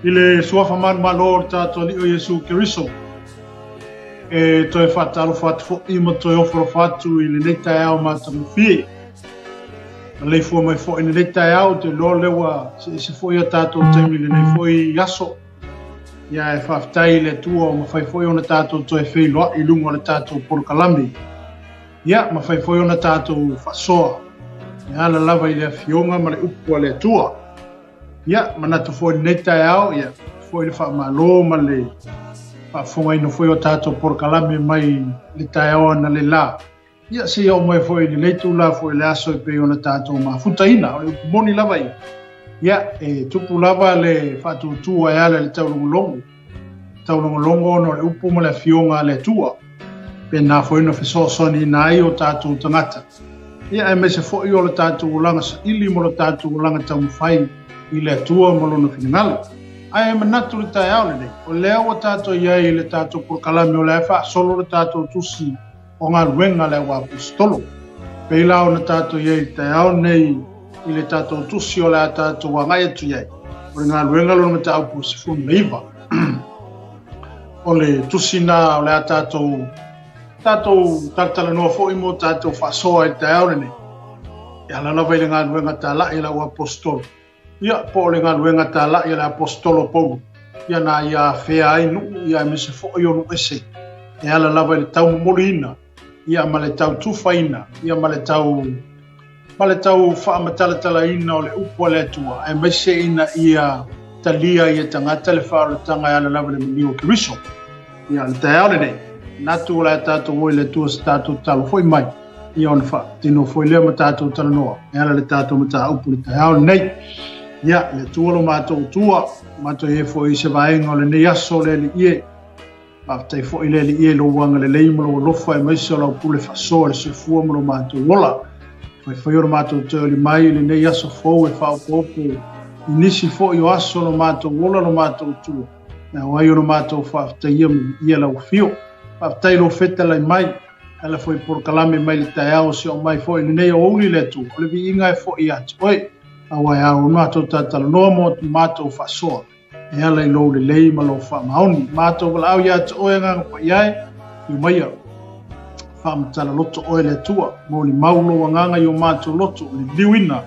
I le suafa manumalo o le tatou Alii o Iesu Keriso, e toe faatalofa atu foi ma toe ofo atu i lenei taeao matagofie. Maleifua mai foi i lenei taeao, ou te iloa o lea ua seese foi a tatou taimi i lenei foi aso. Ia e faafetai i le Atua ua mafai foi ona tatou toe feiloai i luga o le tatou polokalame. Ia, mafai foi ona tatou faasoa e ala lava i le afioga ma le upu a le Atua. Ia, manatu foi i lenei taeao, ia, foi le faamalo ma le faafofogaina foi o tatou polokalame mai le taeao analeila. Ia, seia oo mai foi i lenei tula foi i le aso e pei ona tatou mafutaina. O le upu moni lava ia, ia, e tupu lava le faatuatua e ala i le taulogologo. Taulogologo ona o le upu ma le afioga a le Atua. Pēnā foi ona fesoasoaniina ai o tatou tagata. Ia, aemaise foi o le tatou olaga saili ma lo tatou olaga taumafai i le Atua ma lona finagalo. Ae manatu le taeao lenei, o lea ua tatou i ai i le tatou polokalame o lea e faasolo le tatou tusi o galuega a le auaposetolo. Pei la ona tatou i ai i le taeao nei i le tatou tusi o le a tatou agai atu i ai, o le galuega lona mataupu 19. O le tusi na o le a tatou tatou talatalanoa foi mo tatou faasoa i le taeao lenei. E ala lava i le galuega talai a le auaposetolo. Ia, po o le galuega talai a le aposetolo Paulo, ia na ia afea ai nuu, ia aemaise foi o nuu ese, e ala lava i le taumomoliina, ia ma le tautufaina, ia ma le tau ma le tau faamatalatalaina o le upu a le Atua, aemaise ina ia talia ia tagata le faaolataga e ala lava i le maliu o Keriso. Ia, le taeao lenei, manatu o le a tatou o i le Atua se tatou tatalo foi mai. Ia ona faatino foi lea ma tatou talanoa e ala le tatou mataupu le taeao lenei. Ia, le Atua lo matou Atua, matou i ai foi i se vaega o lenei aso le Alii e. Faafetai foi le Alii e lou agalelei ma lou alofa aemaise o lau pule faasoa i le soifua ma lo matou ola. Faifai o lo matou toe oli mai i lenei aso fou e faaopoopo i nisi foi o aso lo matou ola lo matou Atua. E ao ai o lo matou faafetaia ma viia lau afio. Faafetai lou fetalai mai. Ala foi polokalame mai le taeao se o mai foi lenei aoauli le Atua, o le viiga e foi ia te oe. Aua e ao ona matou talatalanoa mo matou faasoa e ala i lou lelei ma lou faamaoni. Matou valaau ia te oe Agaga Paia e, afio maia. Faamatala loto oe le Atua, molimau lou agaga i o matou loto, liliuina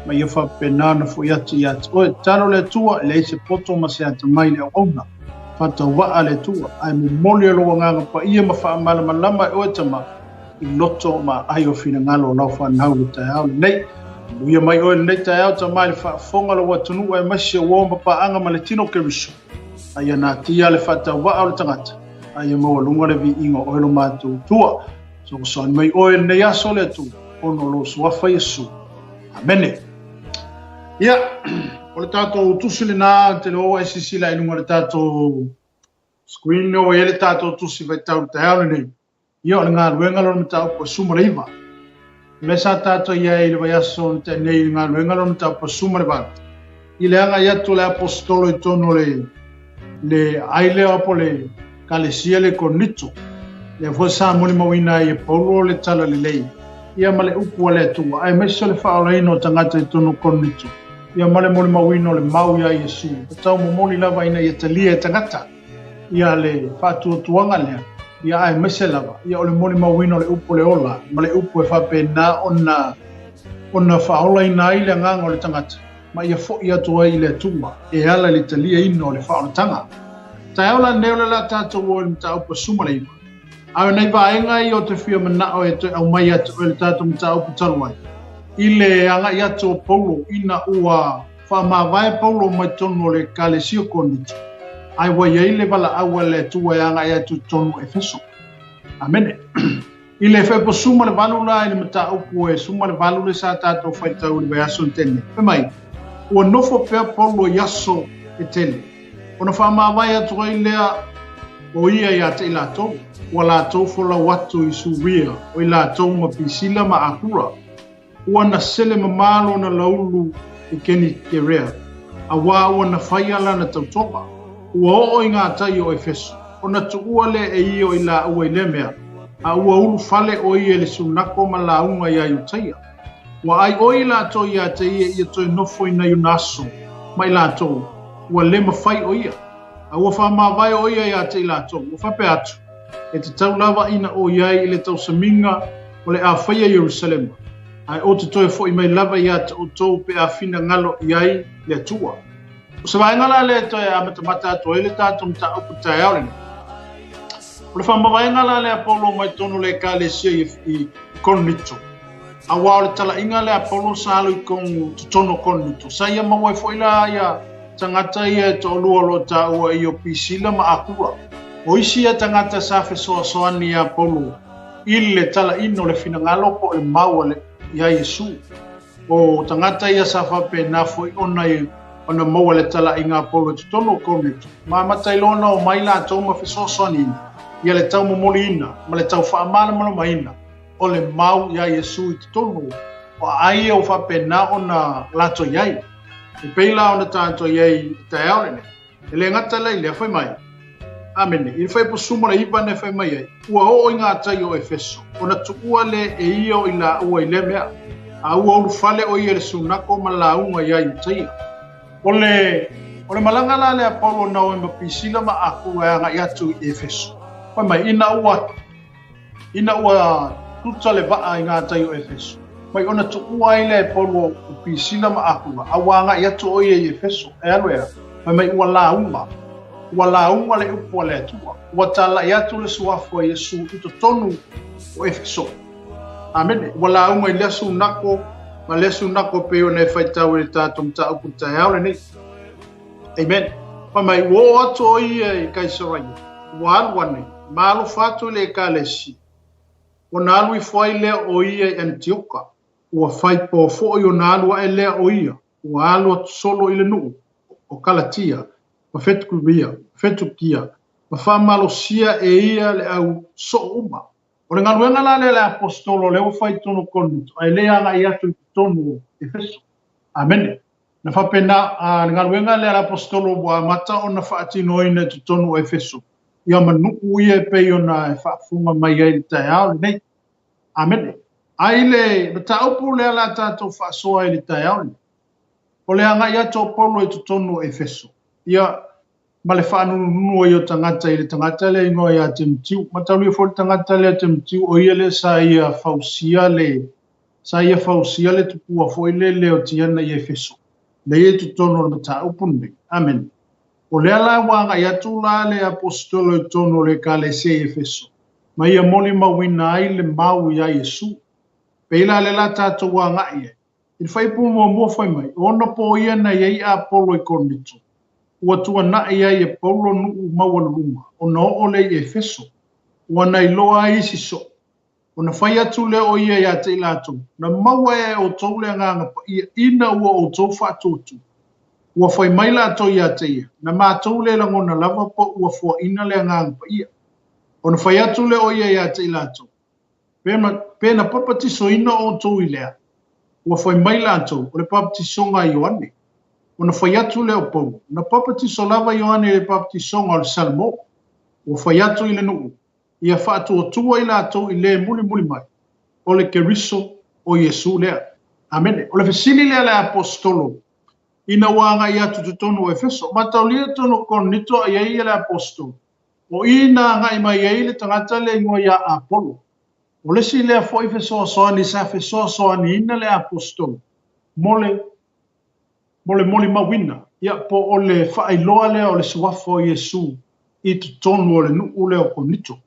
ma ia faapena ona foi atu ia te oe. Tatalo le Atua, e leai se poto ma se atamai i le auauna. Faatauvaa le Atua, ae momoli e lou Agaga Paia ma faamalamalama e oe Tama, i loto ma aai o finagalo o lau fanau i le taeao lenei. Manuia mai oe lenei taeao Tama i le faafofoga o lou atunuu aemaise ua ma paaga ma le tino Keriso. A ia natia le faatauvaa o le tagata, a ia maualuga le viiga o oe lo matou Atua. Soasoani mai oe i lenei aso le Atua, ona o lou suafa Iesu. Amene. Ia, o le tatou tusi lena, te loa e silasila i luga o le tatou screen o e le tatou tusi faitau le taeao lenei. Ia, o le galuega lona mataupu e 19. O lea sa tatou i ai i le vaiaso na tea nei i le galuega lona mataupu e 18. I le agai atu o le aposetolo i totonu o le le ai lea po le kalesia le Korinito. Lea foi sa molimauina ai e Paulo le talalelei, ia ma le upu a le Atua, aemaise o le faaolaina o tagata i totonu o Korinito, ia ma le molimauina o le mau iā Iesu, e taumomoli lava ina ia talia e tagata ia le faatuatuaga lea, ia aemaise lava, ia o le molimauina o le upu o le ola, ma le upu e faapena ona ona faaolaina ai le agaga o le tagata. ma ia foi atu ai i le Atua e ala i le taliaina o le faaolataga. Taeao la nei o le la tatou o i le mataupu e 19. A o nei vaega ia o te fia manao e toe aumai atu e le tatou mataupu talu ai. I le agai atu o Paulo ina ua faamavae Paulo mai totonu o le Ekalesia o Korinito, ae ua i ai le valaau a le Atua e agai atu i totonu o Efeso. Amene. I le Efepo 18 la i le mataupu e 18 le sa tatou faitau i le vaiaso na tea nei. Fai mai, ua nofo pea Paulo i aso e tele, ona faamavae atu ai lea o ia ia te i latou, ua latou folau atu i Suria, o i latou ma Pisila ma Akura. Ua na sele mamā lona laulu i Kenikerea, auā ua na faia lana tautoga. Ua oo i ngā tai o Efeso, ona tuua lea e ia o i lāua i lea mea, a ua ulufale ʻo ia i le sunako ma lauga iā Iutaia. Ua ʻai ʻoi lātou iā te ia ia toe nofo i nai ona aso ma i latou. Ua le mafai o ia. A ua faamavae o ia iā te i latou, ua faapea atu, E tatau lava ina o i ai i le tausamiga o le a faia i Ierusalema, ae ou te toe fo'i mai lava iā te outou pe a finagalo i ai le Atua. O se vaega la lea e toe amatamata atu ai le tatou mataupu i le taeao lenei. O le faamavaega la lea a Paulo mai totonu o le Ekalesia i Korinito, auā o le talaiga lea a Paulo sa alu i totonu o Korinito, sa ia maua ai foi la ia tagata ia e toalua o lo o taua i o Pisila ma Akula. O isi ia tagata sa fesoasoani iā Paulo i le talaiina o le finagalo po o le mau a le iā Iesu. O tagata ia sa faapena foi ona ona maua le talaiga a Paulo i totonu o Korinito, ma amata ai loa ona omai latou ma fesoasoaniina ia le taumomoliina ma le tau faamalamalamaina o le mau iā Iesu i totonu o aai ia ua faapena ona latou i ai. E pei la ona tatou i ai i le taeao lenei. E le gata la i lea, fai mai, Amene. I le fuaiupu 19 na e fai mai ai, Ua oo i ngā tai o Efeso, ona tuua lea e ia o i laua i lea mea, a ua ulufale o ia i le sunako ma lauga iā Iutaia. O le, o le malaga la lea a Paulo na o ai ma Pisila ma Akula e agai atu i Efeso. Fai mai, ina ua Ina ua tuta le vaa i ngā tai o Efeso, mai ona tuua ai lea e Paulo o Pisila ma Akula, a ua agai atu o ia i Efeso, e alu e a, fai mai ua lauga, ua lauga le upu a le Atua, ua talai atu le suafa o Iesu i totonu o Efeso. Amene. Ua lauga i lea sunako ma lea sunako e pei ona e faitau i le tatou mataupu i le taeao lenei. Amen. Fai mai, ua oo atu o ia i Kaisaraia, ua alu ane, ma alofa atu i le Ekalesia. Ona alu ifo ai lea o ia i Anitioka, ua fai pō foi ona alu aʻe lea o ia, ua alu atu solo i le nuu o Kalatia, ma Fetukuria, Fetukia, ma faamalosia e ia le au soo uma. O le galuega la lea a le Aposetolo lea ua fai i totonu o Korinito, ae le agai atu i totonu o Efeso. Amene. Na faapena a le galuega lea a le Aposetolo ua amata ona faatinoina i totonu o Efeso, ia ma nuu ia e pei ona e faafofoga mai ai i le taeao lenei. Amene. A i le mataupu lea o le a tatou faasoa ai i le taeao lenei, o le agai atu o Paulo i totonu o Efeso, ia, ma le faanunununu ai o tagata i le tagata lea e igoa ia Timotiu. Mataulia foi le tagata lea Timotiu, o ia lea sa ia fausia le, sa ia fausia le tupua foi lele o Tiana i Efeso, lea i totonu o le mataupu lenei. Amene. O lea la ua agai atu la le Aposetolo i totonu o le Ekalesia i Efeso, ma ia molimauina ai le mau iā Iesu. Pei la lea la tatou agai ai. I le fuaiupu muamua fai mai, o ona pō ia na i ai Apolo i Korinito, ua tuanaʻi ai e Paulo nuʻu maualuluga, ona oo lea i Efeso, ua na iloa ai isi soo. Ona fai atu lea o ia iā te i latou, Na maua ea e outou le Agaga Paia ina ua outou faatuatua? Ua fai mai latou iā te ia, Na matou le lagona lava po ua foaina le Agaga Paia. Ona fai atu lea o ia iā te i latou, Pe na papatisoina outou i lea? Ua fai mai latou, O le papatisoga a Ioane. Ona fai atu lea o Paulo, Na papatiso lava Ioane i le papatisoga o le Salamo. Ua fai atu i le nuu, ia faatuatua i latou i le mulimuli mai, o le Keriso o Iesu lea. Amene. O le fesili lea a le Aposetolo ina ua agai atu i totonu o Efeso. Mataulia totonu o Korinito a i ai le Aposetolo. O i na agai mai ai le tagata lea igoa ia Apolo. O le isi lea foi fesoasoani sa fesoasoaniina le Aposetolo mo le mo le molimauina, ia, po o le faailoa lea o le suafa o Iesu i totonu o le nuu lea o Korinito.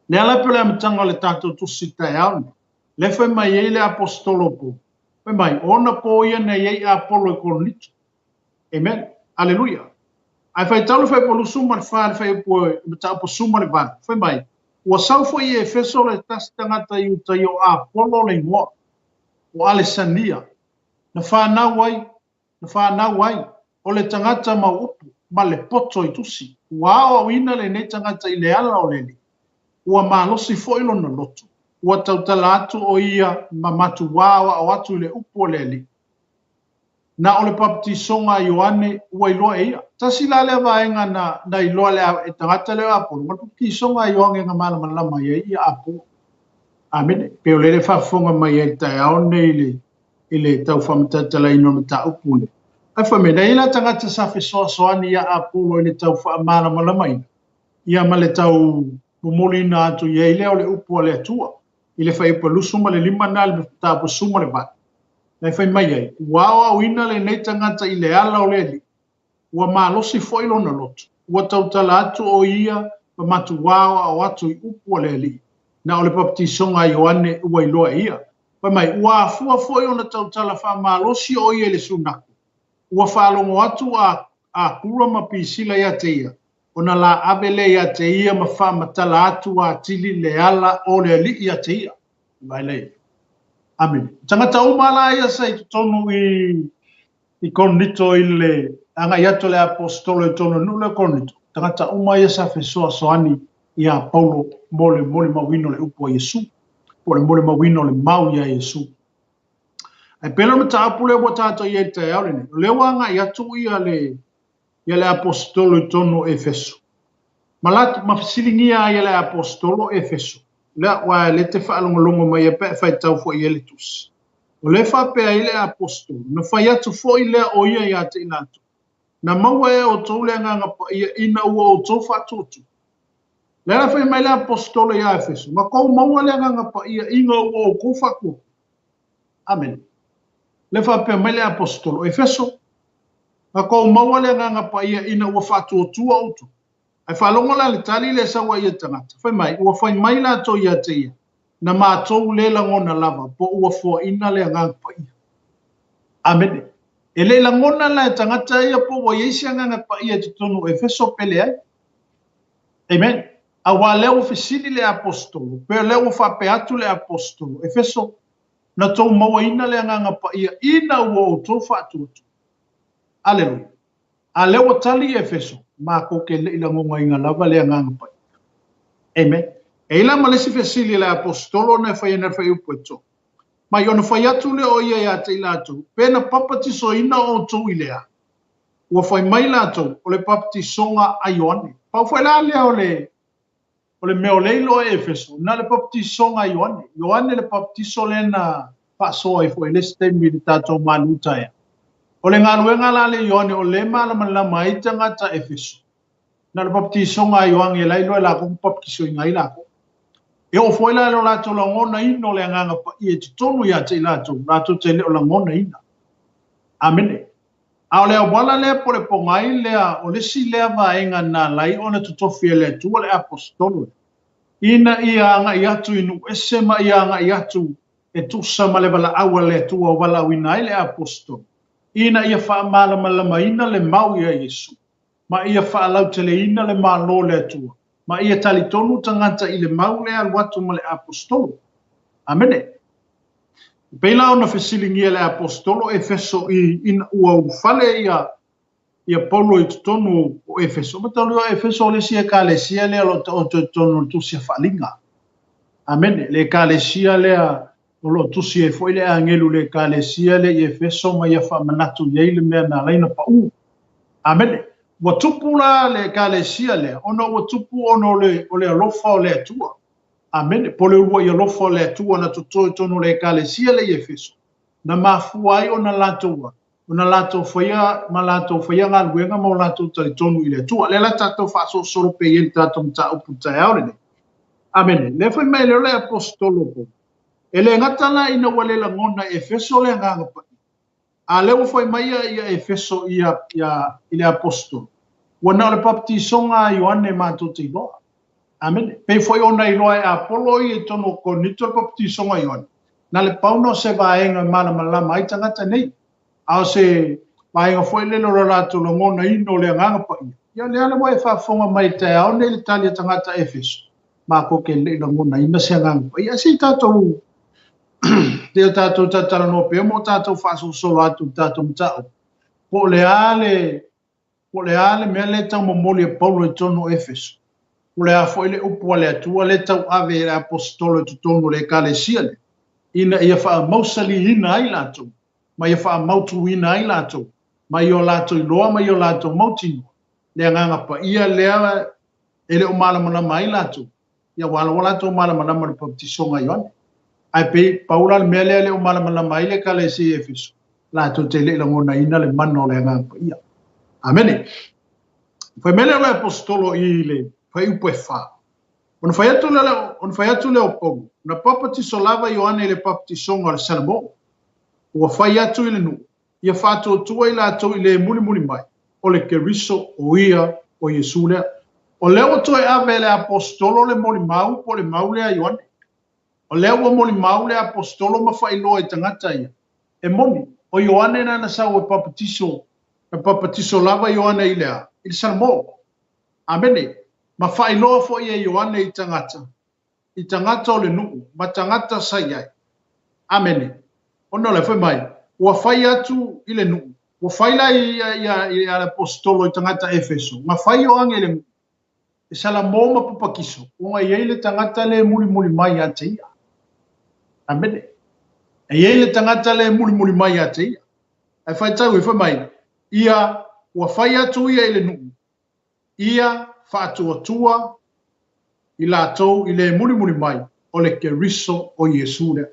Lea la pei o le amataga o le tatou tusi taeao lenei, lea fai mai ai le Aposetolo o Paulo, fai mai, o ona pō ia na i ai Apolo i Korinito. Amen. Aleluia. Ae faitau le fuaiupu 24 i le fuaiupu e mataupu 18, fai mai, Ua sau foi i Efeso le tasi tagata Iutaia o Apolo le igoa, o Alesania, na fanau ai, na fanau ai, o le tagata mau upu, ma le poto i tusi. Ua aoaoina lenei tagata i le ala o le Alii. Ua malosi foi lona loto. Ua tautala atu o ia ma matuā aoao atu i le upu o le Alii. Na o le papatisoga a Ioane ua iloa e ia. Tasi la lea vaega na, na iloa le, e tagata lea o Apolo, ma le papatisoga a Ioane na malamalama ai ai ia Apolo. Amene. Pei o lea le faafofoga mai ai i le taeao lenei i le, i le tau faamatalatalaiina o le mataupu lenei. Ae fai mai, na i ai la tagata sa fesoasoani iā Apolo i le tau faamalamalamaina, ia ma le tau momoliina atu i ai lea o le upu a le Atua, i le fuaiupu 25 na i le mataupu 18. Na fai mai ai, Ua aoaoina lenei tagata i le ala o le Alii, ua malosi foi lona loto, ua tautala atu o ia ma matuā aoao atu i upu a le Alii, na o le papatisoga a Ioane ua iloa e ia. Fai mai, ua afua foi ona tautala faamalosi o ia i le Sunako, ua faalogo atu a Akura ma Pisila ia te ia, ona la ave lea ia te ia ma faamatala atu atili le ala o le Alii ia te ia. Vaai. Amene. Tagata uma la ia sa i totonu i Korinito i le agai atu le aposetolo i totonu o le nuu lea o Korinito, tagata uma ia sa fesoasoani iā Paulo mo le molimauina o le upu a Iesu, po o le molimauina o le mau iā Iesu. Ae pei la o le mataupu lea ua tatou i ai i le taeao lenei, o lea ua agai atu ia le ia le aposetolo i totonu o Efeso. Ma la, ma fesiligia ai e le aposetolo o Efeso, lea aua e le te faalogologo mai ai pe a e faitau foi i ai le tusi. O lea e faapea ai le aposetolo, na fai atu foi lea o ia ia te i latou, Na maua e outou le Agaga Paia ina ua outou faatuatua. Lea la fai mai le aposetolo ia Efeso, na kou maua le Agaga Paia ina ua outou faatuatua. Amene. Lea faapea mai le aposetolo o Efeso, na kou maua le Agaga Paia ina ua faatuatua outou. Ae faalogo la i le tali lea e sau ai ia tagata, fai mai, ua fai mai latou ia te ia, na matou le lagona lava po ua foaina le Agaga Paia. Amene. E le i lagona la e tagata ia po ua i ai se Agaga Paia i totonu o Efeso pe leai. Amen. Aua lea ua fesili le aposetolo, pe o lea ua faapea atu le aposetolo, Efeso, na tou mauaina le Agaga Paia ina ua outou faatuatua. Aleluia. A lea ua tali Efeso, matou te le i lagonaina lava le Agaga Paia. Amen. E i la ma le isi fesili a le aposetolo ona e fai ana le fuaiupu e 3. Mai ona fai atu lea o ia ia te i latou, pe na papatisoina outou i le a? Ua fai mai latou, o le papatisoga a Ioane. Pau foi la lea o le O le mea o lea iloa e Efeso, na o le papatisoga a Ioane. Ioane le papatiso lea na faasoa ai foi i le isi taimi i le tatou malu taeao. O le galuega la le Ioane o lea e malamalama ai tagata Efeso, na o le papatisoga a Ioane la iloa e latou na papatisoina ai latou. E oo foi la i lo latou lagonaina o le Agaga Paia i totonu ia te i latou, latou te le o lagonaina. Amene. A o le auala lea po o le pogai lea, o le isi lea vaega na ala ai ona totofi e le Atua le Aposetolo lea, ina ia agai atu i nuu ese ma ia agai atu e tusa ma le valaau a le Atua ua valaauina ai le Aposetolo, ina ia faamalamalamaina le mau ia Iesu, ma ia faalauteleina le Malo o le Atua, ma ia talitonu tagata i le mau lea alu atu ma le Aposetolo. Amene. E pei la ona fesiligia e le Aposetolo o Efeso i ina ua ulufale ia ia Paulo i totonu o Efeso. Mataulia o Efeso o le isi ekalesia lea o lo o taoto i totonu o le tusi a Faaaliga. Amene. Le ekalesia lea o lo o tusi ai foi le agelu i le ekalesia lea i Efeso ma ia faamanatu i ai le mea na ala ai ona pau. Amene. Ua tupu la le ekalesia lea ona ua tupu ona o le, o le alofa o le Atua. Amene. Po o le uluai alofa o le Atua na toto i totonu o le Ekalesia lea i Efeso, na mafua ai ona latou a? Ona latou faia ma latou faia galuega ma o latou talitonu i le Atua. Lea la tatou faasolosolo pea i ai le tatou mataupu i le taeao lenei. Amene. Lea fai mai lea o le Aposetolo o Paulo, E le gata la ina ua le lagona e Efeso le Agaga Paia, A lea ua fai mai ia ia Efeso ia, ia, i le aposetolo, ua na o le papatisoga a Ioane matou te iloa. Amene. Pei foi ona iloa e Apolo ia i totonu o Korinito le papatisoga a Ioane, na le pau na o se vaega e malamalama ai tagata nei, a o se vaega foi lele o lo latou lagonaina o le Agaga Paia. Ia lea la ua e faafofoga mai i le taeao nei i le tali a tagata Efeso, matou te le i lagonaina se Agaga Paia. Ae se i tatou Lea o tatou talatalanoa pea ma o tatou faasolosolo atu i le tatou mataupu, po o le a le, po o le a le mea lea e tau momoli e Paulo i totonu o Efeso, po o le a foi le upu a le Atua lea e tauave e le Aposetolo i totonu o le Ekalesia lea, ina ia faamausaliina ai latou, ma ia faamautuina ai latou, ma ia o latou iloa ma ia o latou mautinoa le Agaga Paia lea e le o malamalama ai latou, ia ua ala ua latou malamalama i le papatisoga a Ioane. Ae pei, pau la le mea lea e le o malamalama ai le Ekalesia i Efeso, Latou te le i lagonaina le mana o le Agaga Paia. Amene. Fai mai lea o le aposetolo i le fuaiupu e fa. Ona fai atu lea, ona fai atu lea o Paulo, na papatiso lava Ioane i le papatisoga o le Salamo. Ua fai atu i le nuu, ia faatuatua i latou i le mulimuli mai, o le Keriso o ia o Iesu lea. O lea ua toe ave e le aposetolo le molimau po o le mau lea a Ioane. O lea ua molimau le aposetolo ma faailoa i tagata ia, e moni, o Ioane na na sau e papatiso, na papatiso lava Ioane i le a? I le Salamo. Amene. Ma faailoa foi e Ioane i tagata, i tagata o le nuu, ma tagata sa i ai. Amene. Ona o lea, fai mai, ua fai atu i le nuu, ua fai la i, i, i, i le aposetolo i tagata Efeso, na fai Ioane i le nuu, e salamo ma papakiso, ona e i ai le tagata lea e mulimuli mai ia te ia. Amene. E i ai le tagata lea e mulimuli mai ia te ia. Ae faitau e fai mai, ia, ua fai atu ia i le nuu, ia faatuatua i latou i le mulimuli mai, o le Keriso o Iesu lea.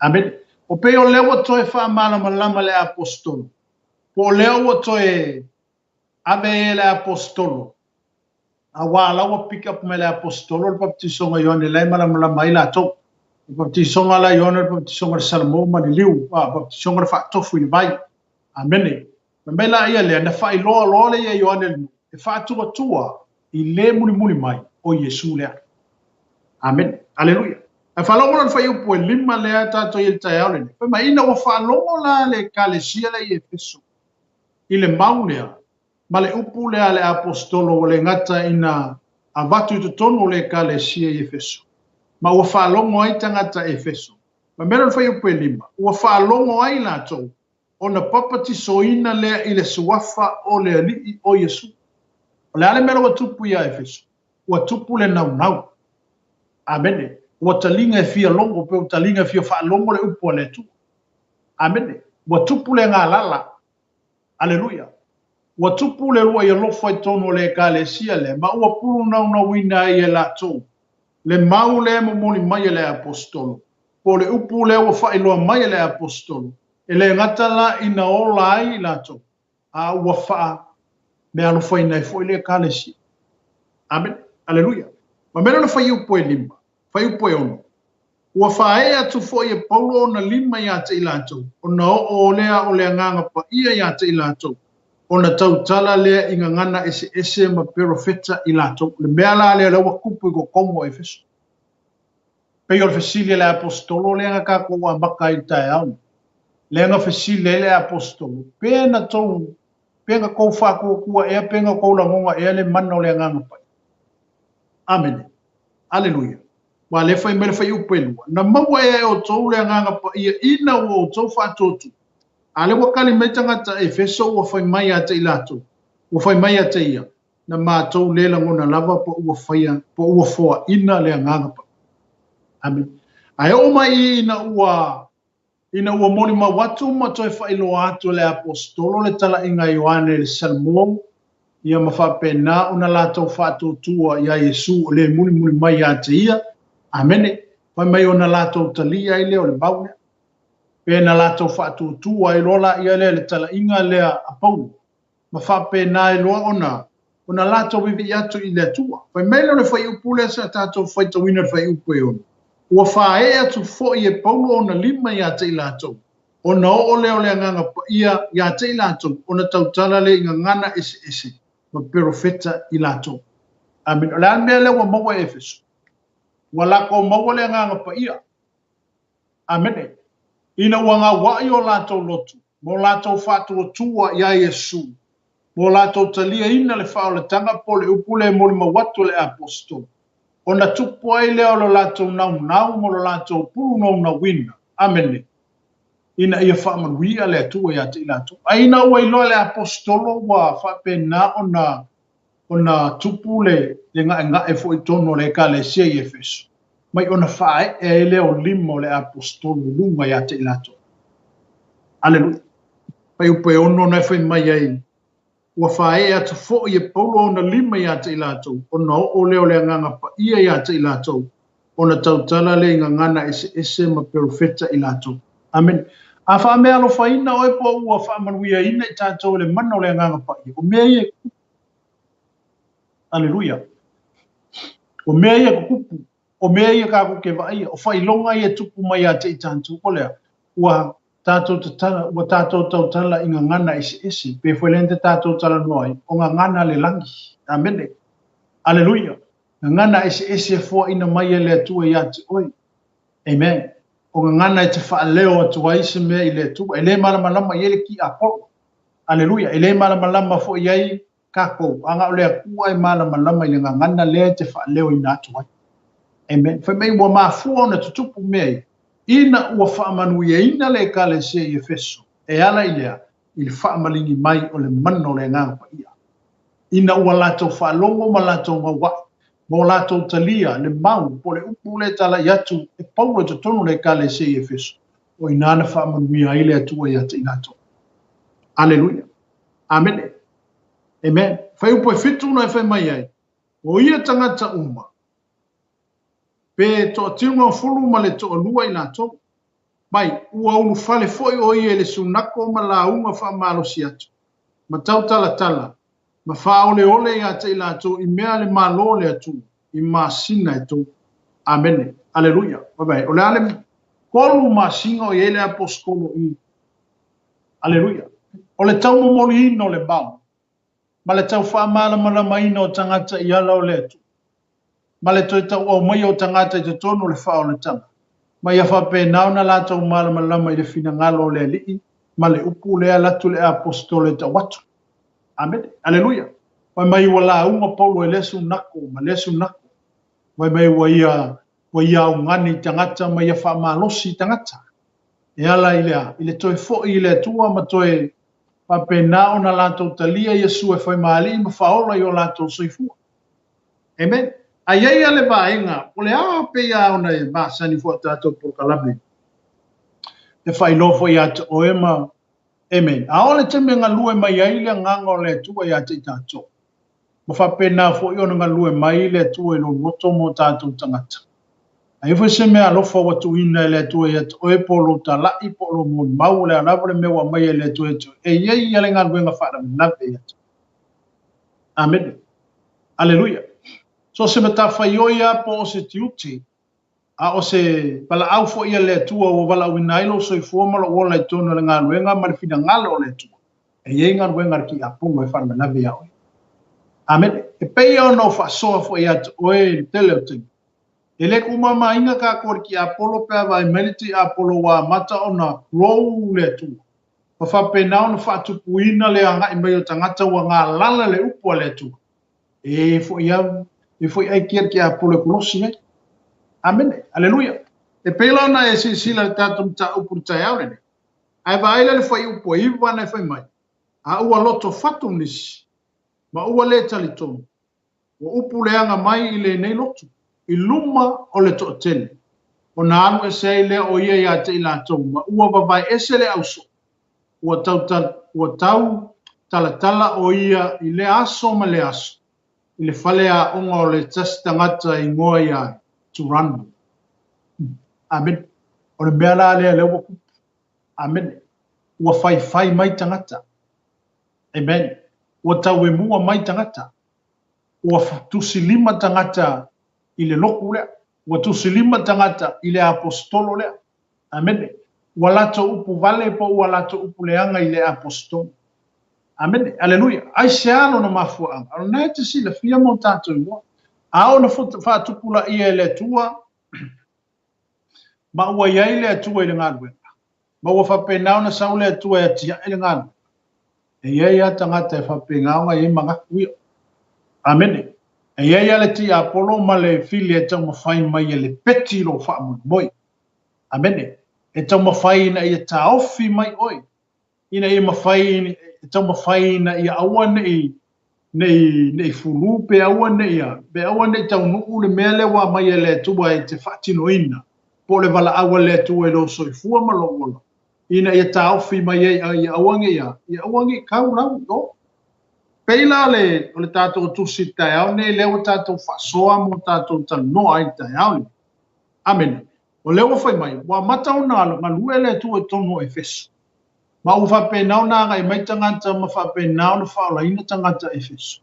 Amene. O pei o lea ua toe faamalamalama le aposetolo, po o lea ua toe ave e le aposetolo, aua la ua pick up mai le aposetolo le baptisoga Ioane la e malamalama ai latou. O le baptisoga la Ioane o le baptisoga le Salamo ma le liu, a baptisoga le faatofu i le vai. Amene. Fai mai la ia lea, na faailoa loa lea ia Ioane le nuu, e faatuatua i le mulimuli mai o Iesu lea. Amene. Aleluia. Ae faalogo la le fuaiupu e lima lea tatou i le taeao lenei. Fai mai, ina ua faalogo la le ekalesia lea i Efeso i le mau lea ma le upu lea a le aposetolo ua le gata ina avatu i totonu o le ekalesia i Efeso, ma ua faalogo ai tagata Efeso. Fai mai la le fuaiupu e lima, ua faalogo ai latou ona papatisoina lea i le suafa o le Alii o Iesu. O le a le mea la ua tupu iā Efeso? Ua tupu le naunau. Amene. Ua taliga e fia logo, pe ua taliga e fia faalogo le upu a le Atua. Amene. Ua tupu le galala. Aleluia. Ua tupu le uluai alofa i totonu o le Ekalesia lea, ma ua pulu naunauina ai e latou le mau lea e momoli mai e le Aposetolo, po o le upu lea ua faailoa mai e le Aposetolo, e le gata la ina ola ai i latou, a ua faa-meaalofaina ai foi le Ekalesia. Amene. Aleluia. Ma mea lea o le fuaiupu e lima, fuaiupu e ono. Ua faaee atu foi e Paulo ona lima iā te i latou, ona oo lea o le Agaga Paia iā te i latou, ona tautala lea i gagana eseese ma perofeta i latou. O le mea la lea o lea ua tupu i totonu o Efeso. Pei o le fesili a le aposetolo lea na tatou amata ai i le taeao nei, lea na fesili ai le aposetolo, pe na tou, pe na tou faatuatua ea, pe na tou lagona ea le mana o le Agaga Paia. Amene. Aleluia. Aua o lea e fai mai le fuaiupu e lua, Na maua ea e outou le Agaga Paia ina ua outou faatuatua? A lea ua tali mai tagata Efeso ua fai mai ia te i latou, ua fai mai ia te ia, Na matou le lagona lava po ua faia, po ua foaina le Agaga Paia. Amene. Ae oo mai i ina ua Ina ua molimau atu ma toe faailoa atu e le Aposetolo le talaiga a Ioane i le Salamo, ia ma faapena ona latou faatuatua iā Iesu o le mulimuli mai ia te ia, Amene, fai mai ona latou talia ai lea o le mau lea. Pe na latou faatuatua ai loa laia lea i le talaiga lea a Paulo, ma faapena ai loa ona ona latou vivii atu i le Atua. Fai mai lea o le fuaiupu lea sa tatou faitauina i le fuaiupu e ono, Ua faaee atu foi e Paulo ona lima ia te i latou, ona oo lea o le Agaga Paia ia te i latou, ona tautala lea i gagana eseese ma perofeta i latou. Amene. O le a le mea lea ua maua e Efeso? Ua latou maua le Agaga Paia. Amene. Ina ua gauai o latou loto, ma o latou faatuatua iā Iesu, ma o latou taliaina le faaolataga po o le upu lea e molimau atu e le Aposetolo, ona tupu ai lea o lo latou naunau ma lo latou pulunaunauina, amene, ina ia faamanuia le Atua ia te i latou. A ina ua iloa e le Aposetolo ua faapena ona ona tupu le gaegae foi i totonu o le Ekalesia i Efeso, mai ona faaee ai lea o lima o le Aposetolo i luga ia te i latou. Aleluia. Fuaiupu e ono na e fai mai ai, Ua faaee atu foi e Paulo ona lima ia te i latou, ona oo lea o le Agaga Paia ia te i latou, ona tautala lea i gagana eseese ma perofeta i latou. Amene. A faameaalofaina oe po o ua faamanuiaina i tatou e le mana o le Agaga Paia, o mea ia e tutupu. Aleluia. O mea ia e tutupu, o mea ia tatou te vaaia, o faailoga ia e tupu mai ia te i tatou, o le a? Ua tatou tatala, ua tatou tautala i gagana eseese, pei foi lea na tatou talanoa ai, o gagana a le lagi. Amene. Aleluia. Gagana eseese e foaina mai e le Atua ia te oe. Amen. O gagana e te faaleo atu ai se mea i le Atua. E le malamalama i ai le tiapolo. Aleluia. E le malamalama foi i ai tatou, a na o le Atua e malamalama i le gagana lea e te faaleoina atu ai. Amen. Fai mai ua mafua ona tutupu mea ia, ina ua faamanuiaina le Ekalesia i Efeso, e ala i le a? I le faamaligi mai o le mana o le Agaga Paia. Ina ua latou faalogo ma latou gaua'i, ma ua latou talia le mau po o le upu lea e talai atu e Paulo i totonu o le Ekalesia i Efeso, o i ina na faamanuia ai le Atua ia te i latou. Aleluia. Amene. Amen. Fuaiupu e 7 na e fai mai ai, O ia tagata uma, pe toatiugafulu ma le toalua i latou, mai, ua ulufale foi o ia i le sunako ma lauga faamalosi atu, ma tautalatala, ma faaoleole ia te i latou i mea a le Malo o le Atua, i masina e tolu. Amene. Aleluia. Vaai, o le a le tolu masina o i ai le aposetolo i Aleluia. O le taumomoliina o le mau, ma le tau faamalamalamaina o tagata i ala o le Atua, ma le toe tauaumaia o tagata i totonu o le faaolataga, ma ia faapena ona latou malamalama i le finagalo o le Alii ma le upu lea alu atu le Aposetolo e tau atu. Amene. Aleluia. Fai mai ua lauga Paulo e lea sunako ma lea sunako. Fai mai ua ia, ua ia augani i tagata ma ia faamalosi i tagata. E ala i le a? I le toe foi i le Atua ma toe faapena ona latou talia Iesu e fai ma Alii ma Faaola i o latou soifua. Amen. A i ai a le vaega, o le a pei a ona e masani foi o tatou polokalame e faailoa foi ia te oe ma Amen. A o le taimi e galue mai ai le Agaga o le Atua ia te i tatou, ma faapena foi ona galue mai le Atua i lou loto mo tatou tagata. A i ai foi se mea alofa ua tuuina e le Atua ia te oe po o lou tala'i po o lou molimau, o le a lava le mea ua aumaia e le Atua ia te oe, e i ai ia le galuega faalavelave ia te oe. Amene. Aleluia. So o se matafaioi lava po o se tiute, a o se valaau foi a le Atua ua valaauina ai lou soifua ma lou ola i totonu o le galuega ma le finagalo o le Atua, e i ai galuega a le tiapono e faalavelave ia oe. Amene. E pei ona ou faasoa foi ia te oe i le tele o taimi, e le tuumamaina tatou e le tiapolo pe a vaai mai le tiapolo ua amata ona grow le Atua, ma faapena ona faatupuina le agai mai o tagata ua galala le upu a le Atua. E foi au, e foi ai kia ke apolo e kolosi ai. Amene. Aleluia. E pei la ona e silasila i le tatou mataupu i le taeao lenei. Ae vaai la i le fuaiupu e 9 na e fai mai, A ua loto fatu nisi, ma ua le talitonu, ua upu leaga mai i lenei lotu, i luma o le toatele, ona alu ese ai lea o ia ia te i latou, ma ua vavae ese le ausoo, ua tau, ua tau talatala o ia i lea aso ma lea aso, i le fale aoga o le tasi tagata e igoa ia Turano. Amene. O le mea la lea lea ua tupu. Amene. Ua faifai mai tagata. Amen. Ua tauemua mai tagata. Ua tusilima tagata i le lotu lea. Ua tusilima tagata i le aposetolo lea. Amene. Ua latou upu vale po ua latou upu leaga i le aposetolo. Amene. Aleluia. Aisea lona mafuaaga? O lena e te silafia ma o tatou iloa. A ona faatupulaia e le Atua, ma ua i ai le Atua i le galuega, ma ua faapena ona sau le Atua e atiae le galuega, e i ai lava tagata e faapena ona i ai manatu ia. Amene. E i ai lava le tiapolo ma le fili e taumafai mai e lepeti lou faamoemoe. Amene. E taumafai ina ia taofi mai oe, ina ia mafai, e taumafai ina ia aua ne i, ne i, ne i fulu pe aua ne i, pe aua ne i taunuu le mea lea ua aumai e le Atua e te faatinoina, po o le valaau a le Atua i lou soifua ma lou ola, ina ia taofi mai ai, a ia aua ne i, ia aua ne i tau lau i o. Pei la le, o le tatou tusi i le taeao nei lea ua tatou faasoa ma ua tatou talanoa ai i le taeao lenei. Amene. O lea ua fai mai, ua amata ona galue le Atua i totonu o Efeso. Ma ua faapena ona agai mai tagata ma faapena ona faaolaina tagata Efeso.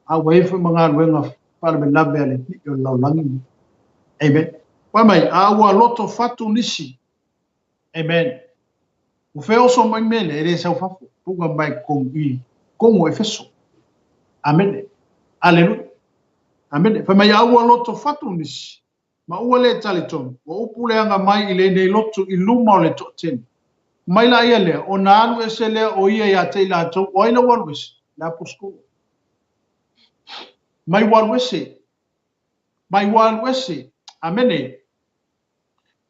A ua i ai foi ma galuega faalavelave a le Alii o le lalolagi lenei. Amen. Fai mai, a ua loto fatu nisi. Amen. Ua feoso mai mea lea, e le sau fafo, tuga mai totonu i totonu o Efeso. Amene. Aleluia. Amene. Fai mai, a ua loto fatu nisi, ma ua le talitonu, ua upu leaga mai i lenei lotu i luma o le toatele. Mai la ia lea, ona alu ese lea o ia ia te i latou, o ai la ua alu ese? Le aposetolo. Mai ua alu ese. Mai ua alu ese. Amene.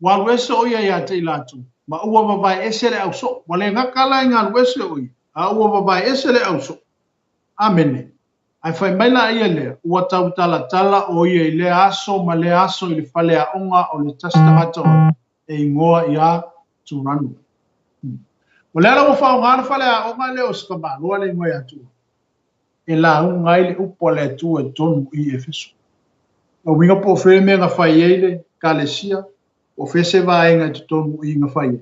Ua alu ese o ia ia te i latou, ma ua vavae ese le ausoo. Ua le gata la ina alu ese o ia, a ua vavae ese le ausoo. Amene. Ae fai mai la ia lea, ua tautalatala o ia i lea aso ma lea aso i le fale aoga o le tasi tagata o e igoa ia Turano. O lea la ua faaaoga le fale aoga lea o si tamaloa le igoa ia Turano e lauga ai le upu a le Atua i totonu i Efeso. O uiga po o fea le mea na fai ai le Ekalesia, po o fea se vaega i totonu i na fai ai.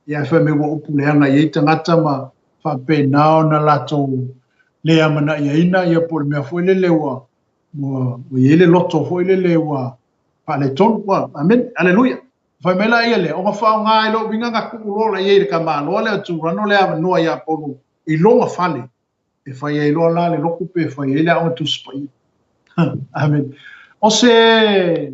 Ia ae fai mai ua upu leaga i ai tagata ma faapena ona latou le amanaiaina, ia po o le mea foi lele ua ua i ai le loto foi lele ua faaletonu. Amene. Aleluia. Fai mai la ia lea, ona faaaoga ai lou uiga na tuu loa la i ai i le tamaloa lea o Turano le avanoa ia Paulo i lona fale e fai ai loa la le lotu pe fai ai le aoga Tusi Paia. Amene. O se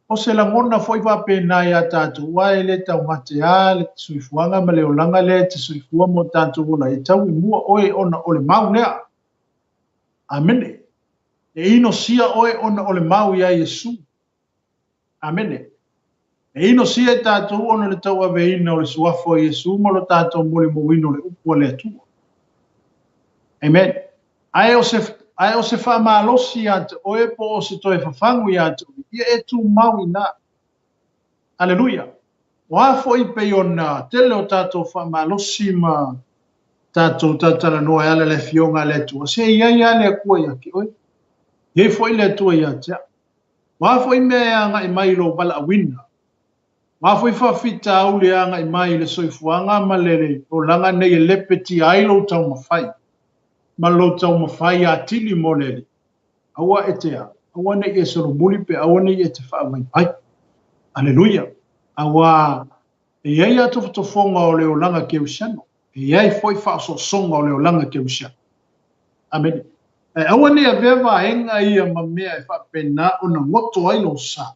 O se lagona foi faapena iā tatou, aua e le taumate lava le soifuaga ma le olaga lea e te soifua ma o tatou ola ai, e tau i mua oe ona o le mau lea. Amene. E inosia oe ona o le mau iā Iesu. Amene. E inosia i tatou ona o le tauaveina o le Suafa o Iesu ma lo tatou molimauina o le Upu a le Atua. Amen. Ae o se, ae o se faamalosi iā te oe po o se toe fafagu iā te oe, ia e tumau inā. Aleluia! O a foi pei ona tele o tatou faamalosi ma tatou talatalanoa e ala i le Afioga a le Atua, se i ai lava le Atua iā te oe, i ai foi le Atua iā te au. O a foi mea e agai mai i lou valaauina, o a foi faafitauli e agai mai i le soifuaga ma le olaga nei e lepetia ai lou taumafai, ma lou taumafai atili mo le Alii, aua e te a, aua ne i e solomuli pe aua ne i e te faavaivai. Aleluia! Auā, e i ai a tofotofoga o le olaga kerisiano, e i ai foi faaosoosoga o le olaga kerisiano. Amene. Ae aua ne i avea vaega ia ma mea e faapena ona goto ai lou sa.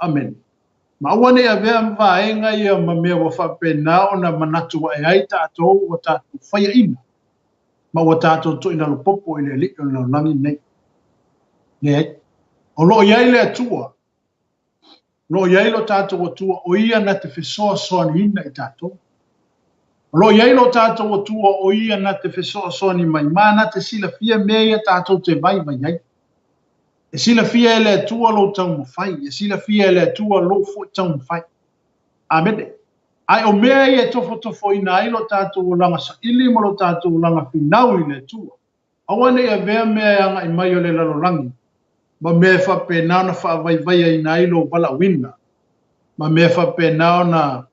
Amene. Ma aua ne i avea vaega ia ma mea ua faapena ona manatu ae ai tatou ua tatou faiaina ma ua tatou toinalopopo i le Alii o le lalolagi lenei. Leai. O lo o i ai le Atua, o lo o i ai lo tatou Atua, o Ia na te fesoasoaniina i tatou. O lo o i ai lo tatou Atua, o Ia na te fesoasoani mai, ma na te silafia mea ia tatou te vaivai ai. E silafia e le Atua lou taumafai, e silafia e le Atua lou foi taumafai. Amene. Ae o mea ia e tofotofoina ai lo tatou olaga saili ma lo tatou olaga finau i le Atua. Aua ne i avea mea e agai mai o le lalolagi, ma mea e faapena ona faavaivaiaina ai lou valaauina, ma mea e faapena ona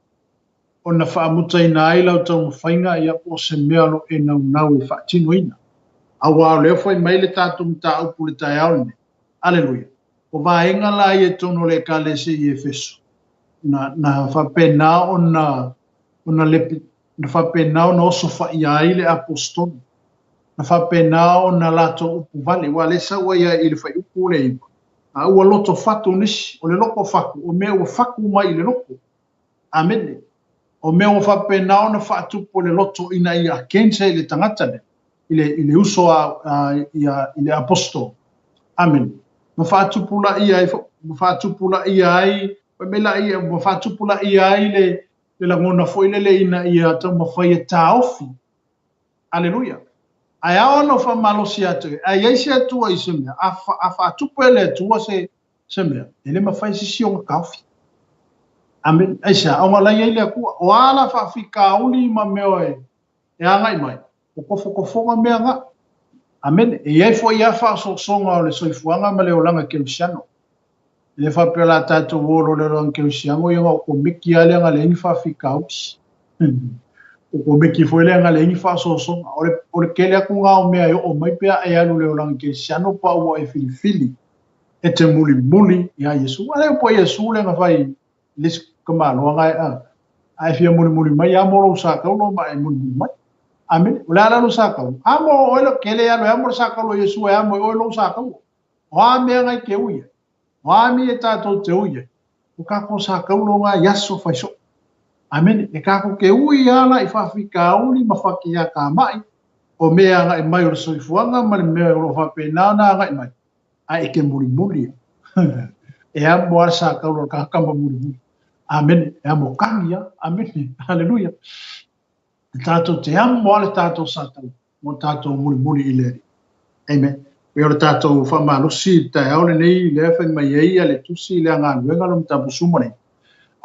ona faamutaina ai lau taumafaiga, ia po o se mea o lo o e naunau e faatinoina. Aua o lea fai mai le tatou mataupu i le taeao lenei. Aleluia! O vaega la ia i totonu o le Ekalesia i Efeso, na, na faapena ona, ona lepe, na faapena ona osofaia ai le aposetolo, na faapena ona latou upu vale, aua o lea e sau ai lava i le fuaiupu le 9, a ua loto fatu nisi, o le loto fatu, o mea ua fatu mai i le loto. Amene. O mea ua faapena ona faatupu e le loto ina ia against ai le tagata lea, i le, i le uso a, a, i, a, i le aposetolo. Amene. Ma faatupulaia ai, ma faatupulaia ai, fai mai laia, ma faatupulaia ai le, le lagona foi lele ina ia taumafai e taofi. Aleluia. Ae ao ona faamalosi atu, ae i ai se Atua i se mea, a, fa, a faatupu e le Atua se, se mea, e le mafai e se isi ona taofi. Amene. Aisea? Ona la i ai le Atua. O a la faafitauli ma mea e, e agai mai, o tofotofoga mea na. Amene. E i ai foi ia faaosoosoga o le soifuaga ma le olaga kerisiano. E le faapea o le a tatou o loa i le lalolagi kerisiano ia na o komeki lava lea na leai ni faafitauli. O komeki foi lea na leai ni faaosoosoga. O le, o le tele atu lena o mea e oo mai pe a e alu i le olaga kerisiano pa ua e filifili e te mulimuli ia Iesu. A le upu a Iesu lea na fai i le isi tamaloa na e, a, a e fia mulimuli mai, amo lou sa taulo ma e mulimuli mai. Amene. O le a la lou sa taulo? Amo oe lo kele alu e amo le sa taulo o Iesu e amo e oe lou sa taulo. O a mea na i te ui ai? O a mea e tātou te ui ai? O kākou sa taulo ngā i aso whai soo. Amene. E kākou te ui ala i whawhikauli ma whakiakamai, o mea agai mai o le soifuaga ma le mea o lo o faapena ona agai mai, ae e te mulimuli a. E amo a le sa taulo o le tagata ma mulimuli. Amene. E amo kagi a. Amene. Haleluia. E tātou te amo a le tātou sa taulo mo tātou mulimuli i le Alii. Amen. Pei o le tātou faamalosi i le taeao lenei lea e fai mai ai a le tusi i le galuega lo matapusuma nei.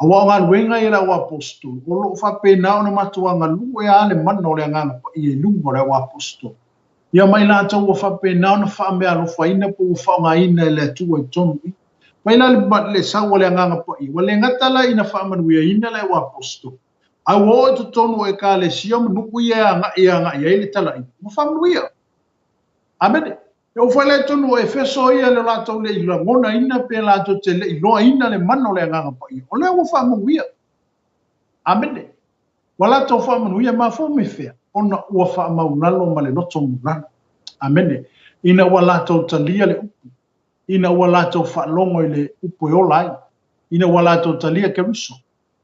Aua o galuega ia le au aposetolo, o lo o faapena ona matou agalue a le mana o le Agaga Paia i luga o le au aposetolo. Ia ma i latou ua faapena ona faameaalofaina po ua faaaogaina e le Atua i totonu i. Mai la le sau a le Agaga Paia, ua le gata la ina faamanuiaina le au aposetolo, a ua oo i totonu o Ekalesia ma nuu ia e agai agai ai le talaiga, ua faamanuia. Amene. E oo foi la i totonu o Efeso ia le latou le i lagonaina pe latou te le i iloaina le mana o le Agaga Paia, o lea ua faamanuia. Amene. Ua latou faamanuia mafua mai fea? Ona ua faamaulalo ma le loto maulalo. Amene. Ina ua latou talia le upu, ina ua latou faalogo i le upu e ola ai, ina ua latou talia Keriso,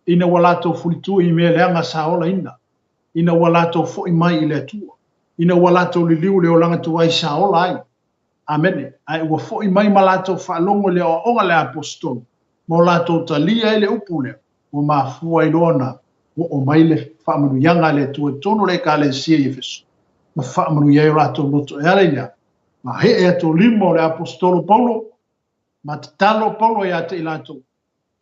ina ua latou fulitu i mea leaga sa olaina, ina ua latou foi mai i le Atua, ina ua latou liliu i le olaga tuai sa ola ai. Amene. Ae ua foi mai ma latou faalogo i le aoaoga a le Aposetolo, ma o latou talia ai le upu lea, ua mafua ai loa ona oo mai le faamanuiaga a le Atua i totonu o le Ekalesia i Efeso, ma faamanuia ai o latou loto e ala i le a? Ma hee atu o lima o le Aposetolo Paulo, ma tatalo Paulo ia te i latou,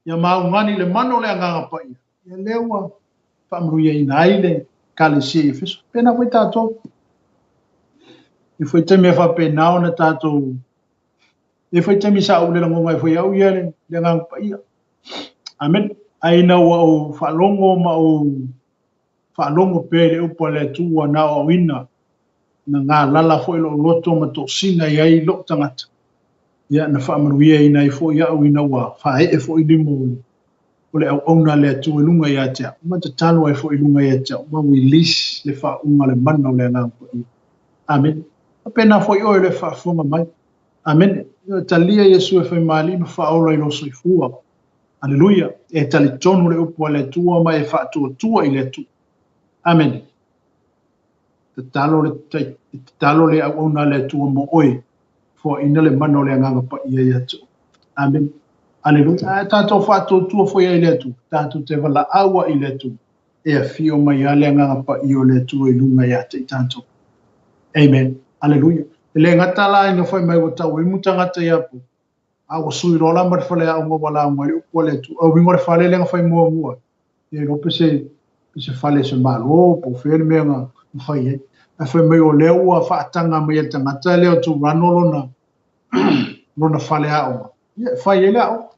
ia maugani i le mana o le Agaga Paia, ia lea ua faamanuiaina ai le Ekalesia i Efeso. Pēnā foi tātou. E foi taimi e faapena ona tātou e foi taimi sa ou le lagonga ai foi au ia le Agaga Paia. Amen. Ae ina ua ou faalogo ma ou faalogo pea i le upu a le Atua na aoaoina, na galala foi lou loto ma toosina i ai lou tagata, ia na faamanuiaina ai foi au ina ua faaee foi lima o le auauna a le Atua i luga ia te au, ma tatalo ai foi i luga ia te au, ma release le faauuga o le mana o le Agaga Paia. Amene. Faapena foi oe o le faafofoga mai. Amene. Talia Iesu e fai ma Alii ma faaola i lou soifua. Aleluia. E talitonu le upu a le Atua ma e faatuatua i le Atua. Amene. Tatalo le, tatalo le auauna a le Atua mo oe, foaina le mana o le Agaga Paia ia te oe. Amene. Aleluia. Ae tatou faatuatua foi ai i le Atua, tatou te valaau ai i le Atua, e afio mai lava le Agaga Paia o le Atua i luga ia te i tatou. Amen. Aleluia. E le gata la ina fai mai ua tau imu tagata ia Paulo, a ua sui loa la ma le faleaoga ua lauga ai le upu a le Atua. O uiga o le fale lea na fai muamua, ia iloa pe se, pe se fale se Malo po o fea le mea na fai ai. Ae fai mai o lea ua faataga mai e le tagata lea o Turano lona, lona faleaoga, ia e fai ai le aoga.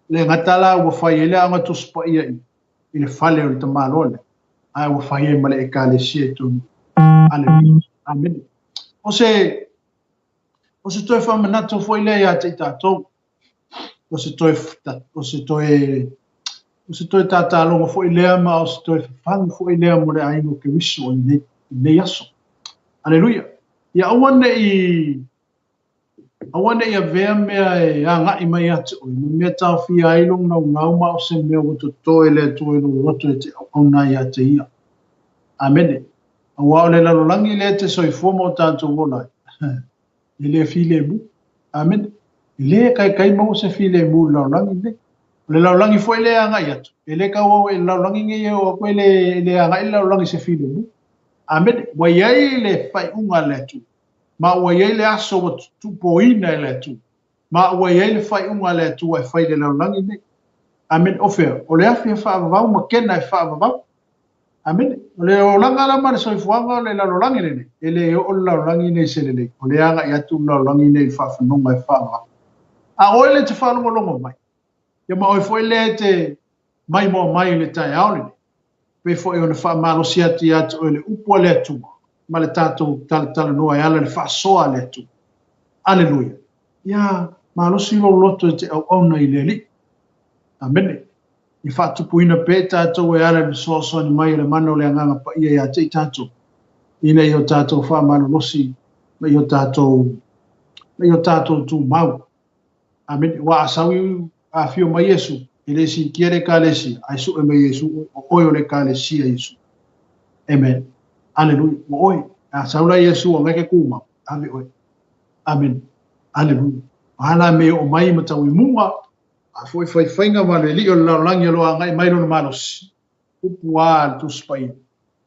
Le gata la ua fai ai le aoga Tusi Paia i, i le fale o le tamaloa lea, ae ua fai ai ma le Ekalesia i totonu. Aleluia. Amene. O se O se toe faamanatu foi lea ia te i tatou. O se toe, o se toe, o se toe tātālogo foi lea ma o se toe fafagu foi lea mo le aiga o Keriso i lenei, i lenei aso. Aleluia. Ia aua ne i, aua ne i avea mea e agai mai ia te oe, ma mea taofia ai lou naunau ma o se mea ua totoe le Atua i lou loto e te auauna ai ia te ia. Amene. Aua o le lalolagi lea e te soifua ma o tatou ola ai, e le filemu. Amene. E le kaikai maua se filemu i le lalolagi lenei. O le lalolagi foi lea e agai atu, e le tau e le lalolagi nei e oo atu e le, e le agai le lalolagi i se filemu. Amene. Ua i ai le faaiuga a le Atua, ma ua i ai le aso ua tupoina e le Atua, ma ua i ai le faaiuga a le Atua e fai i le lalolagi lenei. Amene. O fea? O le afi e faavavau ma kena e faavavau. Amene. O le olaga la ma le soifuaga o le lalolagi lenei, e le oo le lalolagi nei i se lelei, o lea e agai atu le lalolagi nei i le faafanoga e faavavau. A oe lea e te faalogologo mai, ia ma oe foi lea e te maimoa mai i le taeao lenei, pei foi ona faamalosi atu ia te oe le upu a le Atua ma le tatou talatalanoa e ala i le faasoa a le Atua. Aleluia! Ia malosi lou loto e te auauna i le Alii. Amene. Ia faatupuina pea i tatou e ala i le fesoasoani mai o le mana o le Agaga Paia ia te i tatou, ina ia o tatou faamalolosi ma ia o tatou, ma ia o tatou tumau. Amene. Aua a sau i, a afio mai Iesu, e le siitia le Ekalesia, ae sue mai e Iesu, o oe o le Ekalesia Iesu. Amen. Aleluia. Ua oe. A sau la Iesu o ngai ke tumau, ave oe. Amene. Aleluia. A la me o mai ma tau i muga, a foi faifaiga ma le alii o le lalolagi o lo o agai mai lona malosi, upu a le Tusi Paia,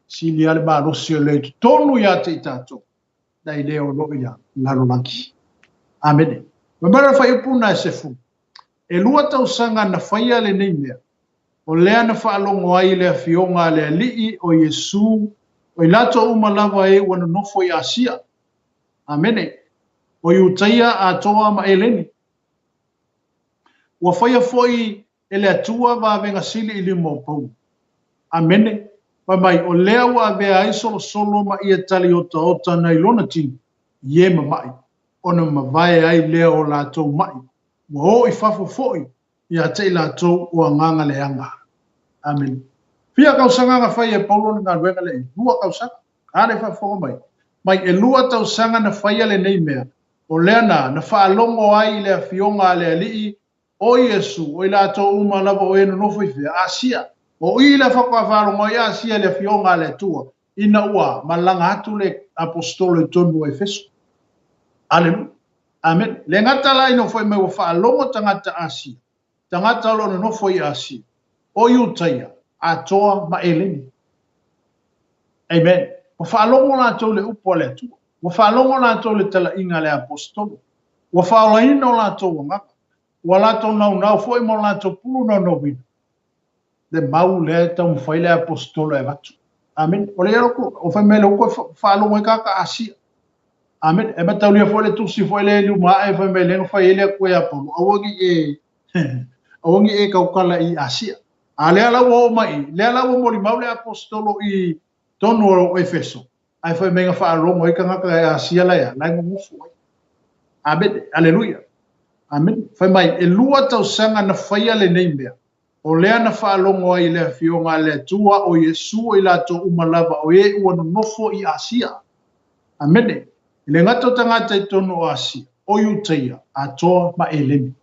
sili lava le malosi o lea i totonu ia te i tatou, nai lea o lo o i le lalolagi. Amene. Fai mai le fuaiupu na e sefulu, Elua tausaga na faia lenei mea, o lea na faalogo ai i le afioga a le Alii o Iesu, o i latou uma lava e ua nonofo i Asia. Amene. O Iutaia atoa ma Eleni. Ua faia foi e le Atua vavega sili i lima o Paulo. Amene. Fai mai, o lea ua avea ai solosolo ma ia tali otaota nai lona tino, i e mama'i, ona mavae ai lea o latou ma'i, ua o i fafo foi ia te i latou o agaga leaga. Amene. Fia tausaga na fai e Paulo le galuega lea? Lua tausaga. A le faafofoga mai. Mai elua tausaga na faia lenei mea, o lea na, na faalogo ai i le Afioga a le Alii, o Iesu, o i latou uma lava o e nonofo i fea? Asia. O i lea faatoa faalogo ai Asia i le Afioga a le Atua, ina ua malaga atu le Aposetolo i totonu o Efeso. Aleluia. Amene. Le gata la ina fai mai ua faalogo tagata Asia, tagata o lo o nonofo i Asia, o Iutaia, atoa ma Eleni. Amen. Ua faalogo latou i le upu a le Atua. Ua faalogo latou i le talaiga a le Aposetolo. Ua faaolaina o latou agaga. Ua latou naunau foi ma o latou pulu naunauina. Le mau lea e taumafai le Aposetolo e avatu. Amene. O le loko, o fai mai le uko e faalogo ai tagata Asia. Amene. E mataulia foi le tusi foi le luma ae fai mai le na fai ai le Atua ia Paulo, aua ne i e aua ne i e tautala i Asia. A lea la ua oo mai, lea la ua molimau le Aposetolo i tonu o Efeso, ae fai mai na faalogo ai tagata e Asia la ea, la e nonofo ai. Amene. Aleluia. Amene. Fai mai, elua tausaga na faia lenei mea, o lea na faalogo ai i le Afioga a le Atua o Iesu o i latou uma lava o e ua nonofo i Asia. Amene. E le gata o tagata i totonu o Asia, o Iutaia, atoa ma Eleni.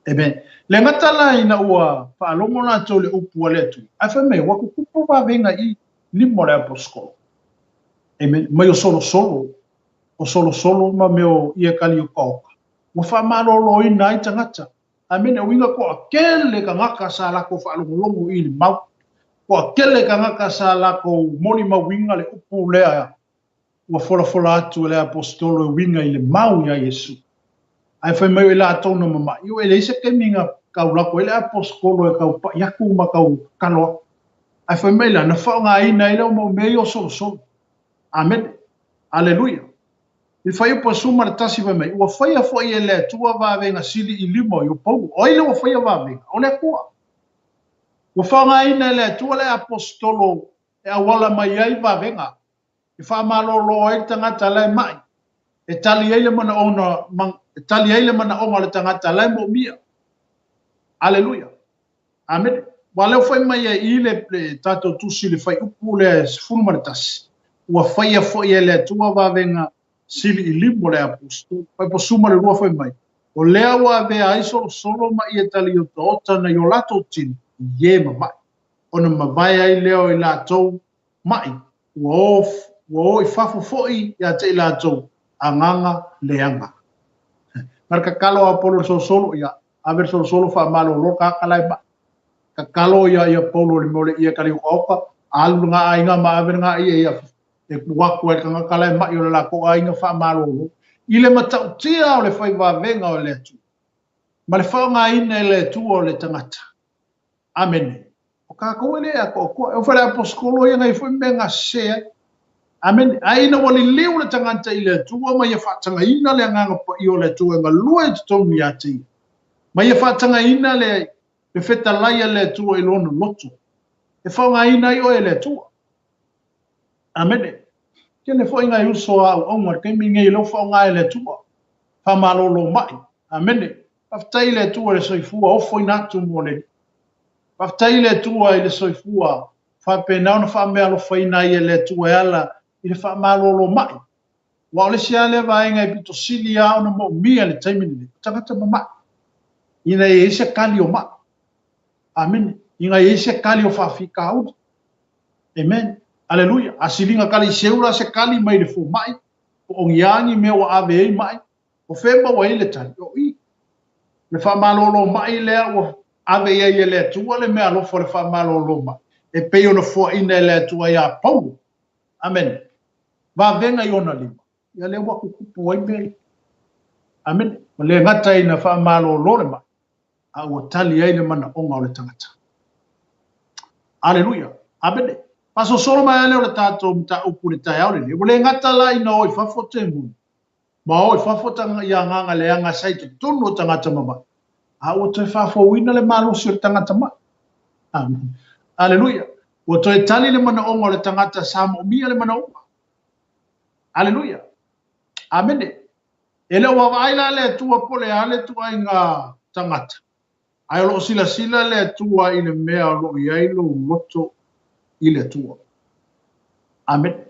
Amen. Le gata la ina ua faalogo latou i le upu a le Atua, ae fai mai, ua tutupu vavega i lima o le aposetolo. Amen. Mai o solosolo, o solosolo ma mea o ia kali okaoka. Ua faamaloloina ai tagata. Amene. O uiga toatele tagata sa latou faalogologo i le mau. Toatele tagata sa latou molimauina le upu lea ua folafola atu e le Aposetolo e uiga i le mau iā Iesu. Ae fai mai o i latou na mama'i, e leai se taimi na tau lako ai le Aposetolo e tau pa'i atu ma tau tatalo atu. Ae fai mai la, na faaaogaina ai lea mau mea ia o solosolo. Amene. Aleluia. I le fuaiupu e 11 fai mai, ua faia foi e le Atua vavega sili i lima o Paulo. O ai lea ua faia vavega? O le Atua. Ua faaaogaina e le Atua le Aposetolo e auala mai ai vavega, e faamalolo ai le tagata la e ma'i, e tali ai le manaoga, e tali ai le manaoga o le tagata la e moomia. Aleluia. Amene. Ua leo fai mai ai i le, le tatou tusi le fuaiupu lea e 11, ua faia foi e le Atua vavega sili i lima o le Aposetolo. Fuaiupu 12 fai mai, o lea ua avea ai solosolo ma ia tali otaota nai o latou tino i e mama'i, ona mavae ai lea o i latou ma'i, ua o, ua o i fafo foi ia te i latou agaga leaga. Ma le tatalo a Paulo i le solosolo, ia, ave le solosolo faamalolo tagata la e ma'i. Tatalo ia ia Paulo i le mea o le ia tali okaoka, alu lena aiga ma ave lena ia ia e tuu atu ai le tagata la e ma'i o le latou aiga faamalolo. I le matautia o le fai vavega o le Atua, ma le faaaogaina e le Atua o le tagata. Amene. O tatou e le atoatoa. E oo foi i le aposetolo ia na i ai foi mea na sese ai. Amene. Ae ina ua liliu le tagata i le Atua ma ia faatagaina le Agaga Paia o le Atua e galue i totonu ia te ia, ma ia faatagaina le le fetalai a le Atua i lona loto, e faaaogaina ai oe e le Atua. Amene. Tele foi nai uso a auauna i le taimi lenei o lea ua faaaoga e le Atua. Faamalolo mai. Amene. Faafetai i le Atua i le soifua ofoina atu mo le Faafetai i le Atua i le soifua faapena ona faameaalofaina ai e le Atua e ala i le faamalolo mai. Aua o le isi lava lea vaega e pito sili lava ona moomia i le taimi lenei, o tagata mamai, ina ia i ai se tali o mai. Amene. Ina ia i ai se tali o faafitauli. Amen. Aleluia. A siliga taliseu la se tali mai le fomai, po o ni a ni mea ua ave ai mai, o fea e maua ai le tali? O i. Le faamalolo mai lea ua ave i ai e le Atua le meaalofa o le faamalolo mai, e pei ona foaina e le Atua ia Paulo. Amene. Vavega i ona lima. Ia lea ua tutupu ai mea ia. Amene. Ua le gata ina faamalolo le mai, a ua tali ai le manaoga o le tagata. Aleluia. Amene. Faasolosolo mai lava lea o le tatou mataupu i le taeao lenei. Ua le gata la ina o i fafo temoni, ma o i fafo i agaga leaga sa i totonu o tagata mamae, a ua toe faafouina le malosi o le tagata mai. Amene. Aleluia. Ua toe tali le manaoga o le tagata sa moomia le manaoga. Aleluia. Amene. E le o vaavaai la le Atua po o le a le ituaiga tagata, ae o lo o silasila le Atua i le mea o lo o i ai lou loto i le Atua. Amene.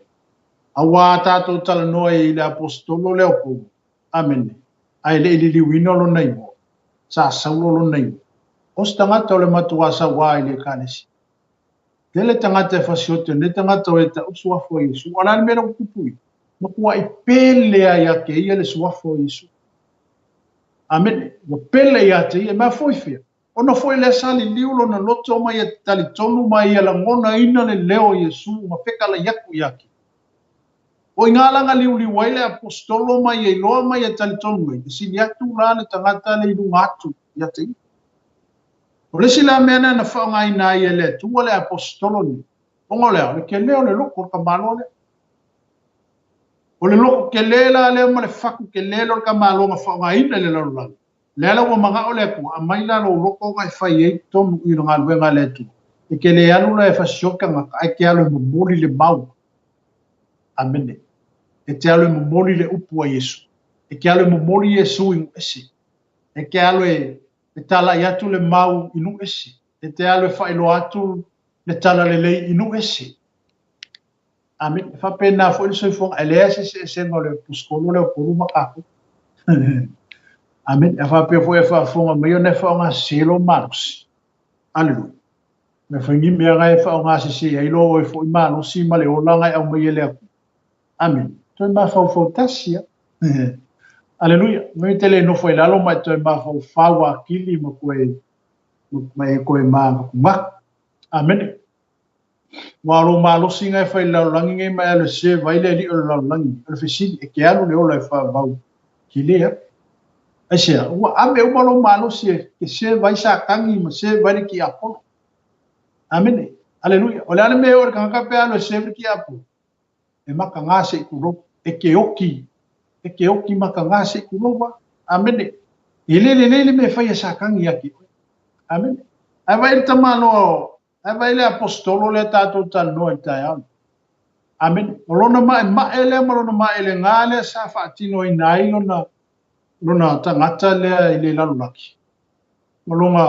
Aua a tatou talanoa i le Aposetolo lea o Paulo, amene, ae le i liliuina lona igoa, sa Saulo lona igoa. O se tagata o le matuā sauā i le Ekalesia. Tele tagata e fasioti o nei tagata o e ta'u suafa o Iesu. A o le a le mea lea ua tupu i? Matua'i pele lava ia te ia le suafa o Iesu. Amene. Ua pele ia te ia. E mafua i fea? Ona foi lea sa liliu lona loto ma ia talitonu ma ia lagonaina le leo o Iesu ma fetalai atu ia te ia. O i gā la na liuliu ai le Aposetolo ma ia iloa ma ia talitonu ai, e sili atu la le tagata le i luga atu ia te ia. O le isi la mea lena na faaaogaina ai e le Atua le Aposetolo lenei, ona o le a? O le tele o le loto o le tamaloa lea. O le loto tele la lea ma le fatu tele lea o le tamaloa na faaaogaina i le lalolagi, lea la ua manao le Atua, aumai la lou loto ona e fai ai tonu i le galuega a le Atua. E te le alu la e fasioti tagata, ae te alu e momoli le mau. Amene. E te alu e momoli le upu a Iesu. E te alu e momoli Iesu i nuu ese. E te alu e e talai atu le mau i nuu ese. E te alu e faailoa atu le talalelei i nuu ese. Amene. E faapena foi le soifuaga, e leai se eseesega o le Aposetolo lea o Paulo ma tatou. Amene. A faapea foi e faafofoga mai ona e faaaogasese lou malosi. Aleluia. Mea foi ni mea na e faaaogasese ai lo oe foi malosi ma le ola na e aumai e le Atua. Amene. Toe mafaufau tasi lava. Aleluia. Mea e te le nofo i lalo ma e toe mafaufau atili ma koe ma e koe manatunatu. Amene. Aua o lou malosi na e fai i le lalolagi nei ma e alu e serve ai le alii o le lalolagi nei. O le fesili, e te alu le ola e faavau kele a. Aisea? Ua ave uma lou malosi e te serve ai Satani ma serve ai le tiapolo. Amene. Aleluia. O le a le mea e oo i le tagata pe a alu e serve le tiapolo? E makagā se i kulou. E ke oki. E ke oki makagā se i kulou a. Amene. E le lelei le mea e fai e Satani ia te oe. Amene. Ae vaai i le tamaloa o, ae vaai i le Aposetolo lea tatou talanoa i le taeao nei. Amene. O lona maemae lea ma lona maelegā lea sa faatinoina ai lona, lona tagata lea i le lalolagi. Ma lona,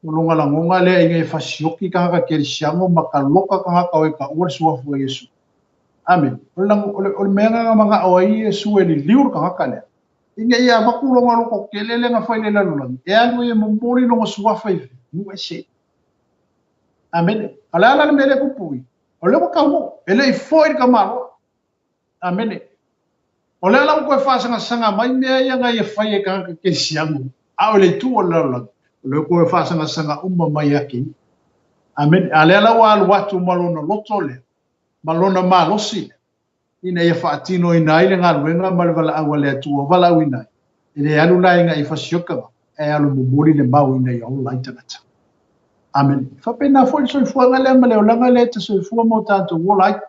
ma lona lagona lea ina ia fasioki tagata kerisiano ma taloka tagata o e taua le suafa o Iesu. Amene. O le, o le, o le mea lena na manao ai Iesu e liliu le tagata lea, ina ia avatu lona loto tele lea na fai i le lalolagi, e alu ai e momoli lona suafa i nuu ese. Amene. A o le a la le mea lea e tupu i? O lea ua taunuu, e le i foi le tamaloa. Amene. O lea la ua toe faasagasagaga mai mea ia na ia fai e tagata kerisiano, a o le itu o le lalolagi, o lea ua toe faasagasaga uma mai ia te ia. Amene. A lea la ua alu atu ma lona loto lea, ma lona malosi lea, ina ia faatinoina ai le galuega ma le valaau a le Atua o valaauina ai, e le alu la ina ia fasioka ma, ae alu momoli le mau ina ia ola ai tagata. Amene. E faapena foi le soifuaga lea ma le olaga lea e te soifua ma o tatou ola ai.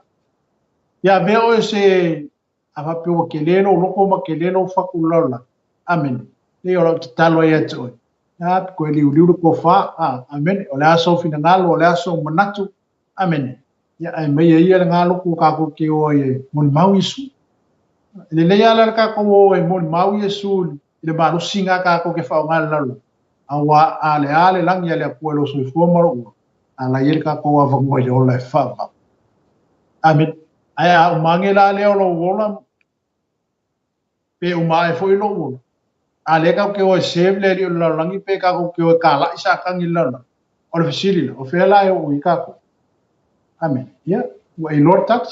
Ia avea oe se a faapea ua kele lou loko ma kele lou fatu i le lalolagi. Amene. Leai, o lau tatalo ai ia te oe. A, toe liuliu le tofa. A, amene. O le a sou finagalo, o le a sou manatu. Amene. Ia, ae aumaia ia lena lotu o tatou te o ai e molimau Iesu. E lelei lava la le tatou o e molimau Iesu i le malosi lena tatou te faaaoga i le lalolagi, aua a le a le lagi a le Atua i lou soifua ma lou ola, a la i ai le tatou avanoa i le ola e faavavau. Amene. Ae a uma ane la lea o lou ola, pe uma ae foi lou ola, a lea tatou te o e serve le Alii o le lalolagi pe tatou te o e kala'i Satani i le lalolagi, o le fesili la, o fea la e oo i ai tatou? Amene. Ia, ua e iloa le tali.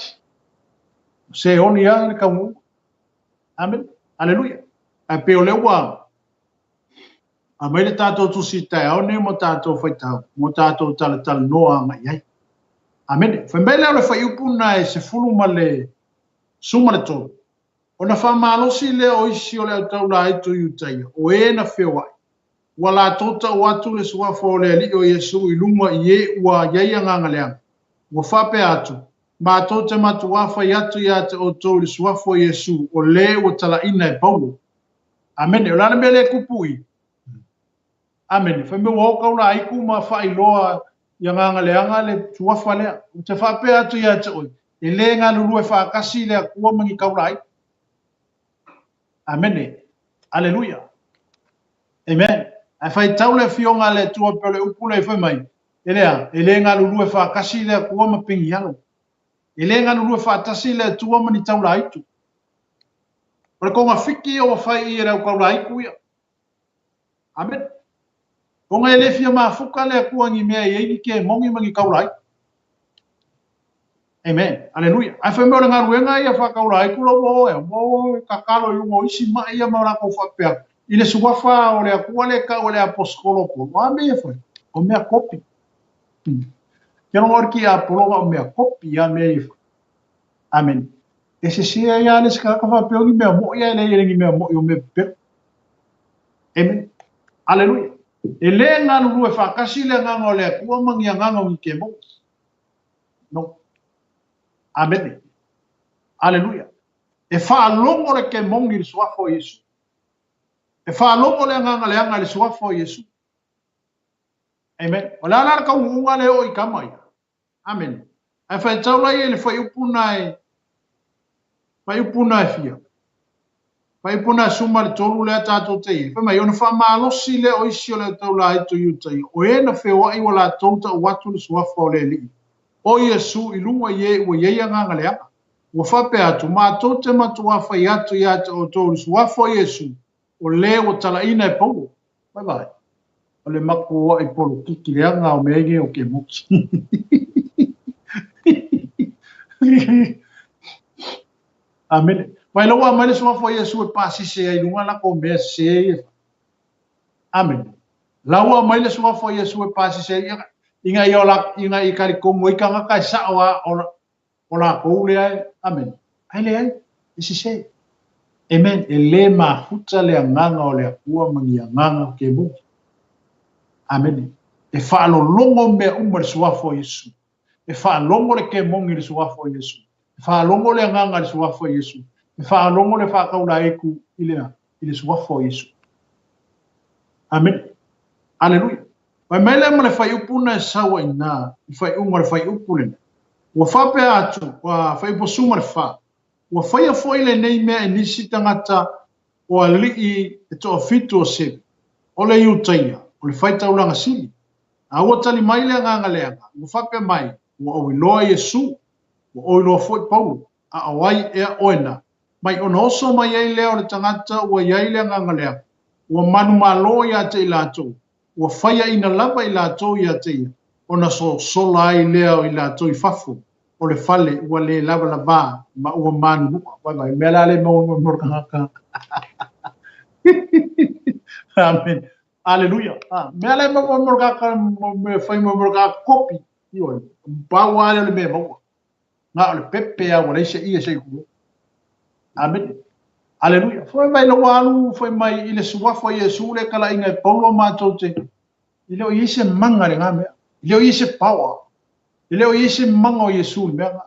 O seoni lava le taunuuga. Amene. Aleluia. Ae pei o lea ua aumai le tatou tusi taeao nei mo tatou faitau, mo tatou talatalanoa agai ai. Amene. Fai mai lea o le fuaiupu lena e 13, ona faamalosi lea o isi o le autaulaito i Iutaia, o e na feoai, ua latou tau atu le suafa o le Alii o Iesu i luga i e ua i ai agaga leaga, ua faapea atu, Matou te matuā fai atu ia te outou i le suafa o Iesu, o le ua talaina e Paulo. Amene. O le a le mea lea e tupu i? Amene. Fai mai ua o taulaitu ma faailoa i agaga leaga le suafa lea. Ou te faapea atu ia te oe, e le galulue faatasi le Atua ma ni taulaitu. Amene. Aleluia. Amen. Ae faitau le Afioga a le Atua pei o le upu lea i fai mai, e lea, e le galulue faatasi le Atua ma pengialo. E le galulue faatasi le Atua ma ni taulaitu. O le togafiti ia ua fai i e le au taulaitu ia. Amene. Ona e le fia mafuta le Atua i ni mea e i ai ni kemoni ma ni taulaitu. Amen. Aleluia. Ae fai mai o le galuega ia faataulaitu la ua o e, ua o e tatalo i luga o isi mai ia ma latou faapea, i le suafa o le Atua lea e tau e le aposetolo o Polo. O a mea ia fai? O mea kopi. Ke logo o le ki Apolo na o mea kopi a mea ia fai. Amen. E sese ai lava le isi tagata faapea o ni mea mo'i ae leai e le ni mea mo'i o mea pepelo. Amen. Aleluia. E le galulue faatasi le agaga o le Atua ma ni agaga o ni kemoni. No. Amene. Aleluia. E faalogo le kemoni i le suafa o Iesu. E faalogo le agaga leaga i le suafa o Iesu. Amen. O le a la le taunuuga lea e oo i tama ia? Amene. Ae faitau la ia i le fuaiupu na e, fuaiupu na e fia? Fuaiupu na e 13 lea tatou te i ai. Fai mai, ona faamalosi lea o isi o le autaulaito i uta ia, o e na feoai ua latou tau atu le suafa o le Alii, o Iesu, i luga i e ua i ai agaga leaga. Ua faapea atu, matou te matuā fai atu ia te outou i le suafa o Iesu, o le ua talaina e Paulo. Bye bye. O le matou aʻi polokiki leaga o mea nei o kemoki. Amene. Mai lau aumai le suafa o Iesu e pasese ai i luga latou mea sese ia. Amene. Lau aumai le suafa o Iesu e pasese ai ina ia o ina ia talitonu ai tagata e sao a o latou lea e, amene, ae leai, e sese. Amen. E le mafuta le agaga o le Atua ma ni agaga o kemoni. Amene. E faalologo mea uma i le suafa o Iesu. E faalogo le kemoni i le suafa o Iesu. E faalogo le agaga i le suafa o Iesu. E faalogo le faataulaeitu i le, i le suafa o Iesu. Amene. Aleluia. Fai mai lea ma le fuaiupu na e sau ai ina, i faaiuga o le fuaiupu lena. Ua faapea atu, ua fuaiupu 14, Ua faia foi lenei mea e nisi tagata o alii e toafitu o Seve, o le Iutaia, o le faitaulaga sili. A ua tali mai le agaga leaga, ua faapea mai, Ua ou iloa Iesu, ua ou iloa foi Paulo, a o ai ea oe na? Mai ona oso mai ai lea o le tagata ua i ai le agaga leaga, ua manumalo ia te i latou, ua faiaina lava i latou ia te ia, ona sosola ai lea o i latou i fafo o le fale ua le lavalavā ma ua manunua. Vai vai, mea la le maua mo le tagata. Amen. Aleluia. Ah, mea le maua mo le tagata, mea fai mo le tagata kopi. Ioe, pau lava lea o le mea e maua. Na o le pepe a ua leai se ie se i tulou. Amene. Aleluia. Fai mai lou alu fai mai i le suafa o Iesu le talaiga e Paulo matou te e le o i ai se maga i lena mea. E le o i ai se power. E le o i ai se maga o Iesu i le mea lena.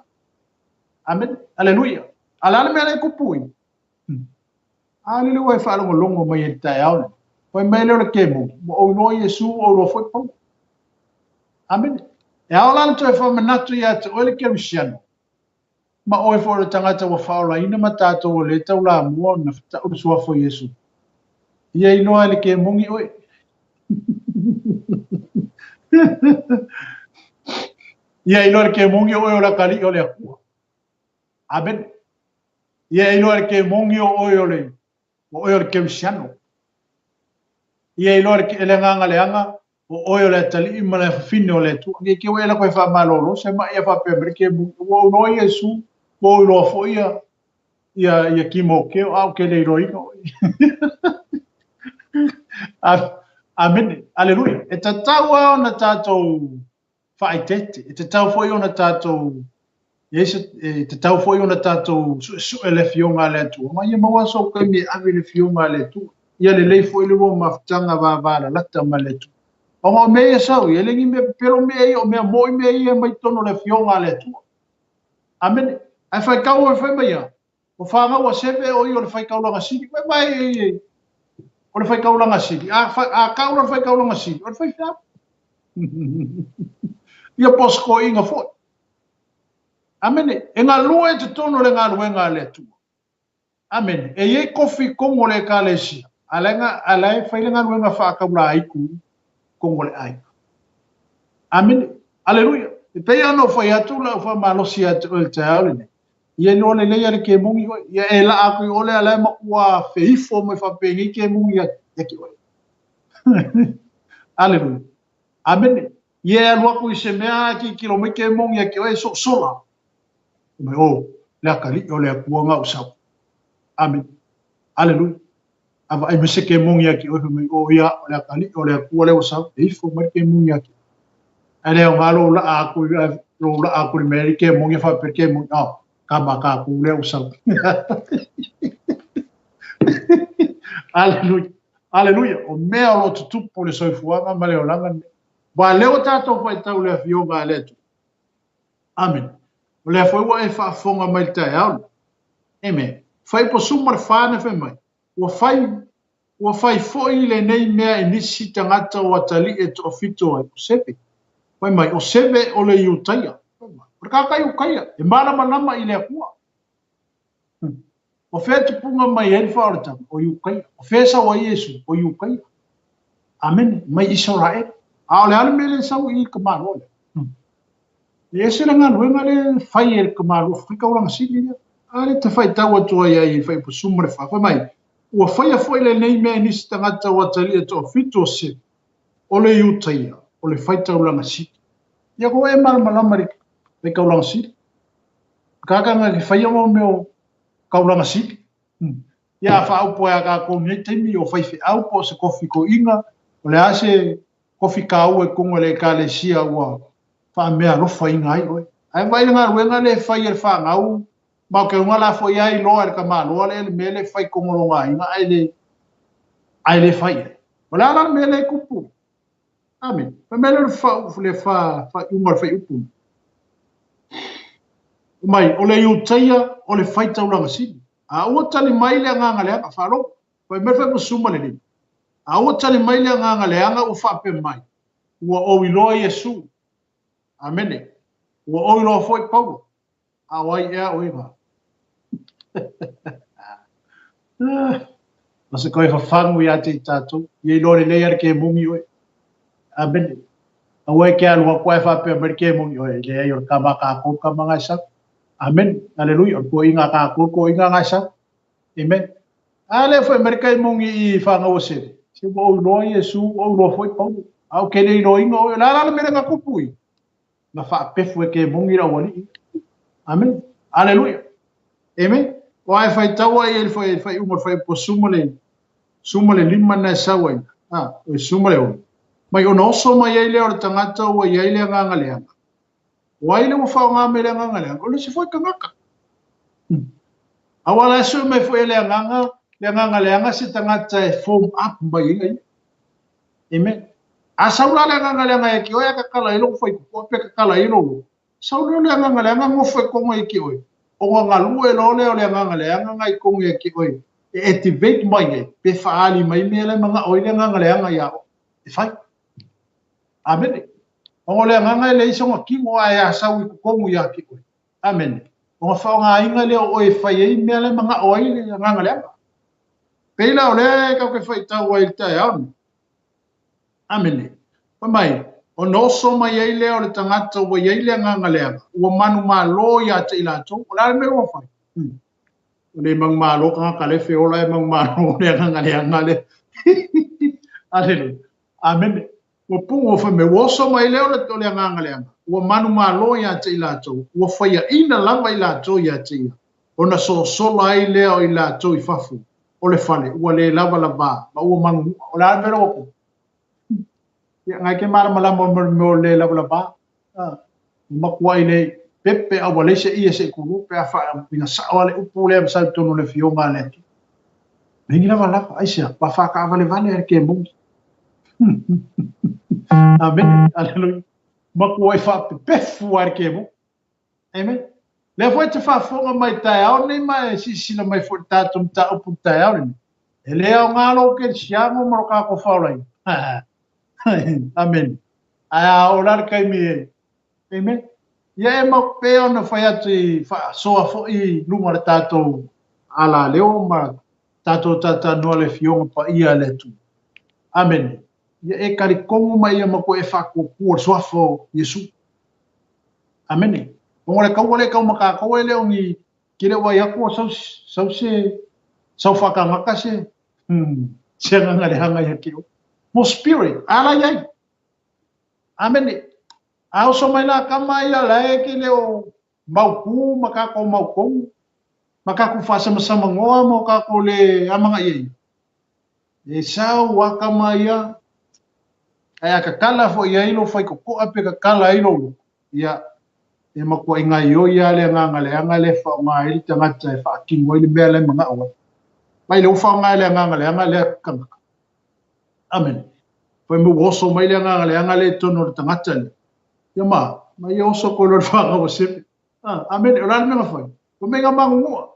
Amene. Aleluia. A le a le mea lea e tupu i? A lele ua e faalogologo mai i le taeao lenei. Fai mai lea o le kemoni, ua ou iloa Iesu, ua ou iloa foi Paulo. Amene. E ao la ona toe faamanatu ia te oe le kerisiano, ma oe foi o le tagata ua faaolaina ma tatou o lea e taulamua ona fetau le suafa o Iesu. Ia iloa e le kemoni oe. Ia iloa e le kemoni oe o le atalii o le Atua. Amene. Ia iloa e le kemoni o oe o le o oe o le kerisiano. Ia iloa e le agaga leaga o oe o le atalii ma le afafine o le Atua. Nei te i ua e lako e faamalolo se mai ia faapea mai le kemoni. Ua ou iloa Iesu, ua ou iloa foi ia ia ia Timoteo, a ou te le iloaina oe. Amene. Aleluia. E tatau lava ona tatou faaeteete. E tatau foi ona tatou e tatau foi ona tatou suesue le Afioga a le Atua, ma ia maua sou taimi e ave i le Afioga a le Atua. Ia lelei foi le lua mafutaga vavalalata ma le Atua. Ona o mea ia sau ia, e le ni mea pepelo mea ia, o mea moi mea ia mai totonu o le Afioga a le Atua. Amene. Ae faitau oi fai mai ia, O fanau a Seve o ia o le faitaulaga sili. Vai vai ei ei. O le faitaulaga sili. A, fa, a tau la le faitaulaga sili, o le faifeau. Ia po o se toeaina foi. Amene. E galue i totonu o le galuega a le Atua. Amene. E i ai kofi i totonu o le Ekalesia, a la e, a la e fai le galuega faataulaitu i totonu o le aiga. Amene. Aleluia. E pei ona ou fai atu lau faamalosi ia te oe i le taeao lenei. Ia iloa lelei lava le kemoni oe. Ia e laa atu i o lea la e matua feifo mai faapenei kemoni ia te oe. Aleluia. Amene. Ia e alu atu i se mea ae tilotilo mai kemoni ia te oe e soosola. Fai mai, oh, le atalii o le Atua na ua sau. Amene. Aleluia. A vaai mai se kemoni ia te oe, fai mai, oh, ia, o le atalii o le Atua lea ua sau. E ifo mai le kemoni ia te oe. Ae le aoga lou laa atu, lou laa atu i le mea e kemoni e faapea le kemoni, oh, kama kākou lea ua sau. Aleluia. Aleluia. O mea o lo o tutupu le soifuaga ma le olaga lenei. Aua lea ua tatou faitau i le Afioga a le Atua. Amene. O lea foi ua e faafofoga mai i le taeao lenei. Amen. Fai po suma le fa na fai mai. Ua fai, ua fai foi lenei mea i nisi tagata o atalii e toafito ai, o Seve. Fai mai, o Seve o le Iutaia. Fai mai, o le tagata Iutaia, e malamalama i le Atua. O fea e tupuga mai ai le faaolataga? O Iutaia. O fea e sau ai Iesu? O Iutaia. Amene. Mai Isaraele. A o le a le mea lea e sau i i le tamaloa lea? E ese le galuega lea e fai e le tamaloa fai taulaga sili lea. A lea te faitau atu ai ai i le fuaiupu 14, fai mai, Ua faia foi lenei mea e nisi tagata o Atalia e toafitu o Seve, o le Iutaia, o le faitaulaga sili. Ia ko e malamalama i le faitaulaga sili. Kakanga ke faia mo mea o kaulaga sili. Ia a faaupu ai a kākou nei taimi o faifeau po o se kofi toeaina, o le a se kofi kāua i totonu o le Ekalesia ua faameaalofaina ai oe. Ae vaai le galuega lea e fai e le fanau, ma o ke auga la foi a iloa e le tamaloa lea le mea lea e fai i totonu o lona aiga ae le ae le fai ai. O le a la le mea lea e tupu? Amene. Fai mai lea o le fa le fa faaiuga o le fuaiupu. Mai, o le Iutaia o le faitaulaga sili. A ua tali mai le agaga leaga, faalogo. Fai mai le fuaiupu 15. A ua tali mai le agaga leaga ua faapea mai, Ua ou iloa Iesu. Amene. Ua ou iloa foi Paulo. A o ai ea oe ma? O se koe fafagu ia te i tātou. Ia iloa lelei a le kemoni oe. Amene. Aua e ke alu atu ae faapea mai le kemoni oe. Leai o le kama a kākou kama ngai sau. Amene. Aleluia. O le toeaina a kākou toeaina ngai sau. Amen. A lea foi mai le kemoni i whanau o Seve. Se ua ou iloa Iesu, ua ou iloa foi Paulo. A o ke le iloaina oe. O le a la le mea lea na tupu i? Na faapefu e kemoni le aualii. Amene. Aleluia. Amen. O ae faitau ai e le faaiuga o le fuaiupu suma le suma le lima na e sau ai. A, o le suma le ono. Mai ona oso mai ai lea o le tagata ua i ai le agaga leaga. O ai le ua faaaoga mai le agaga leaga? O le isi foi tagata. Aua la e sue mai foi e le agaga, le agaga leaga se tagata e form up mai ai ia. Amen. A sau la le agaga leaga ia te oe a tatala ai lou faitotoa pe tatala ai lou loto, sau lea o le agaga leaga nofo e koga ia te oe. Ona galue loa lea o le agaga leaga na i totonu ia te oe e activate mai ai pe faaali mai mea la e manao ai le agaga leaga ia oe e fai. Amene. Ona o le agaga e leai sona tino ae a sau i totonu ia te oe. Amene. Ona faaaogaina lea o oe e fai ai mea la e manao ai le agaga leaga. Pei la o lea e tatou te faitau ai i le taeao lenei. Amene. Fai mai, ona oso mai ai lea o le tagata ua i ai le agaga leaga, ua manumalo ia te i latou. O le a le mea ua fai? Ua le manumalo tagata lea e feola ae manumalo le agaga leaga lea. Aleluia. Amene. Ua pugu fai mai, ua oso mai lea o le agaga leaga, ua manumalo ia te i latou, ua faiaina lava i latou ia te ia, ona sosola ai lea o i latou i fafo o le fale, ua le lavalava, ma ua manunua. O le a le mea lea ua tupu? Ia, ngai ke malamalama o le mea o le lavalava. Ua matuai le pepe a ua leai se ie se i kulu pe a faauiga sao lava le upu lea ma sau i totonu o le Afioga a le Atua. Leai ni lavalava, aisea? Ua faataavalevale a le kemoni. Amene, aleluia. Matuai faapepefu lava le kemoni. Amen. Lea foi e te faafofoga mai taeao nei ma e silasila mai foi i le tatou mataupu i le taeao lenei. E le aoga lou kerisiano ma lo tatou faolaina. Amene. Ae a oo la le taimi e Amen. Ia e mau pea ona fai atu i faasoa foi i luga o le tatou alaleo ma tatou talatalanoa le Afioga Paia a le Atua. Amene. Ia e talitonu mai ia matua e faatuatua le suafa o Iesu. Amene. Ona o le taua lea e tau ma tatou e le o ni ke le o vaai atu o sau, sau se, sau faatagata se, se agaga leaga ia te oe. Mo spirit, a la i ai. Amene. A oso mai la kama ia la e ke le o mautu ma tatou mautonu, ma tatou faasamasamagoa ma o tatou le amanaia ina. E sau a kama ia, ae a tatala foi i ai lou faitotoa pe tatala ai lou loto, ia, e matuai gaoioi lava le agaga leaga lea e faaaoga ai le tagata e faatino ai le mea la e manao ai. Mai lea ua faaaoga e le agaga leaga lea tagata. Amene. Fai mai ua oso mai le agaga leaga lea i totonu o le tagata lea. Ia ma, ma ia oso koe loa i le fanau a Sepe. Ah, amene. O le a le mea na fai? Fai mai na manunua.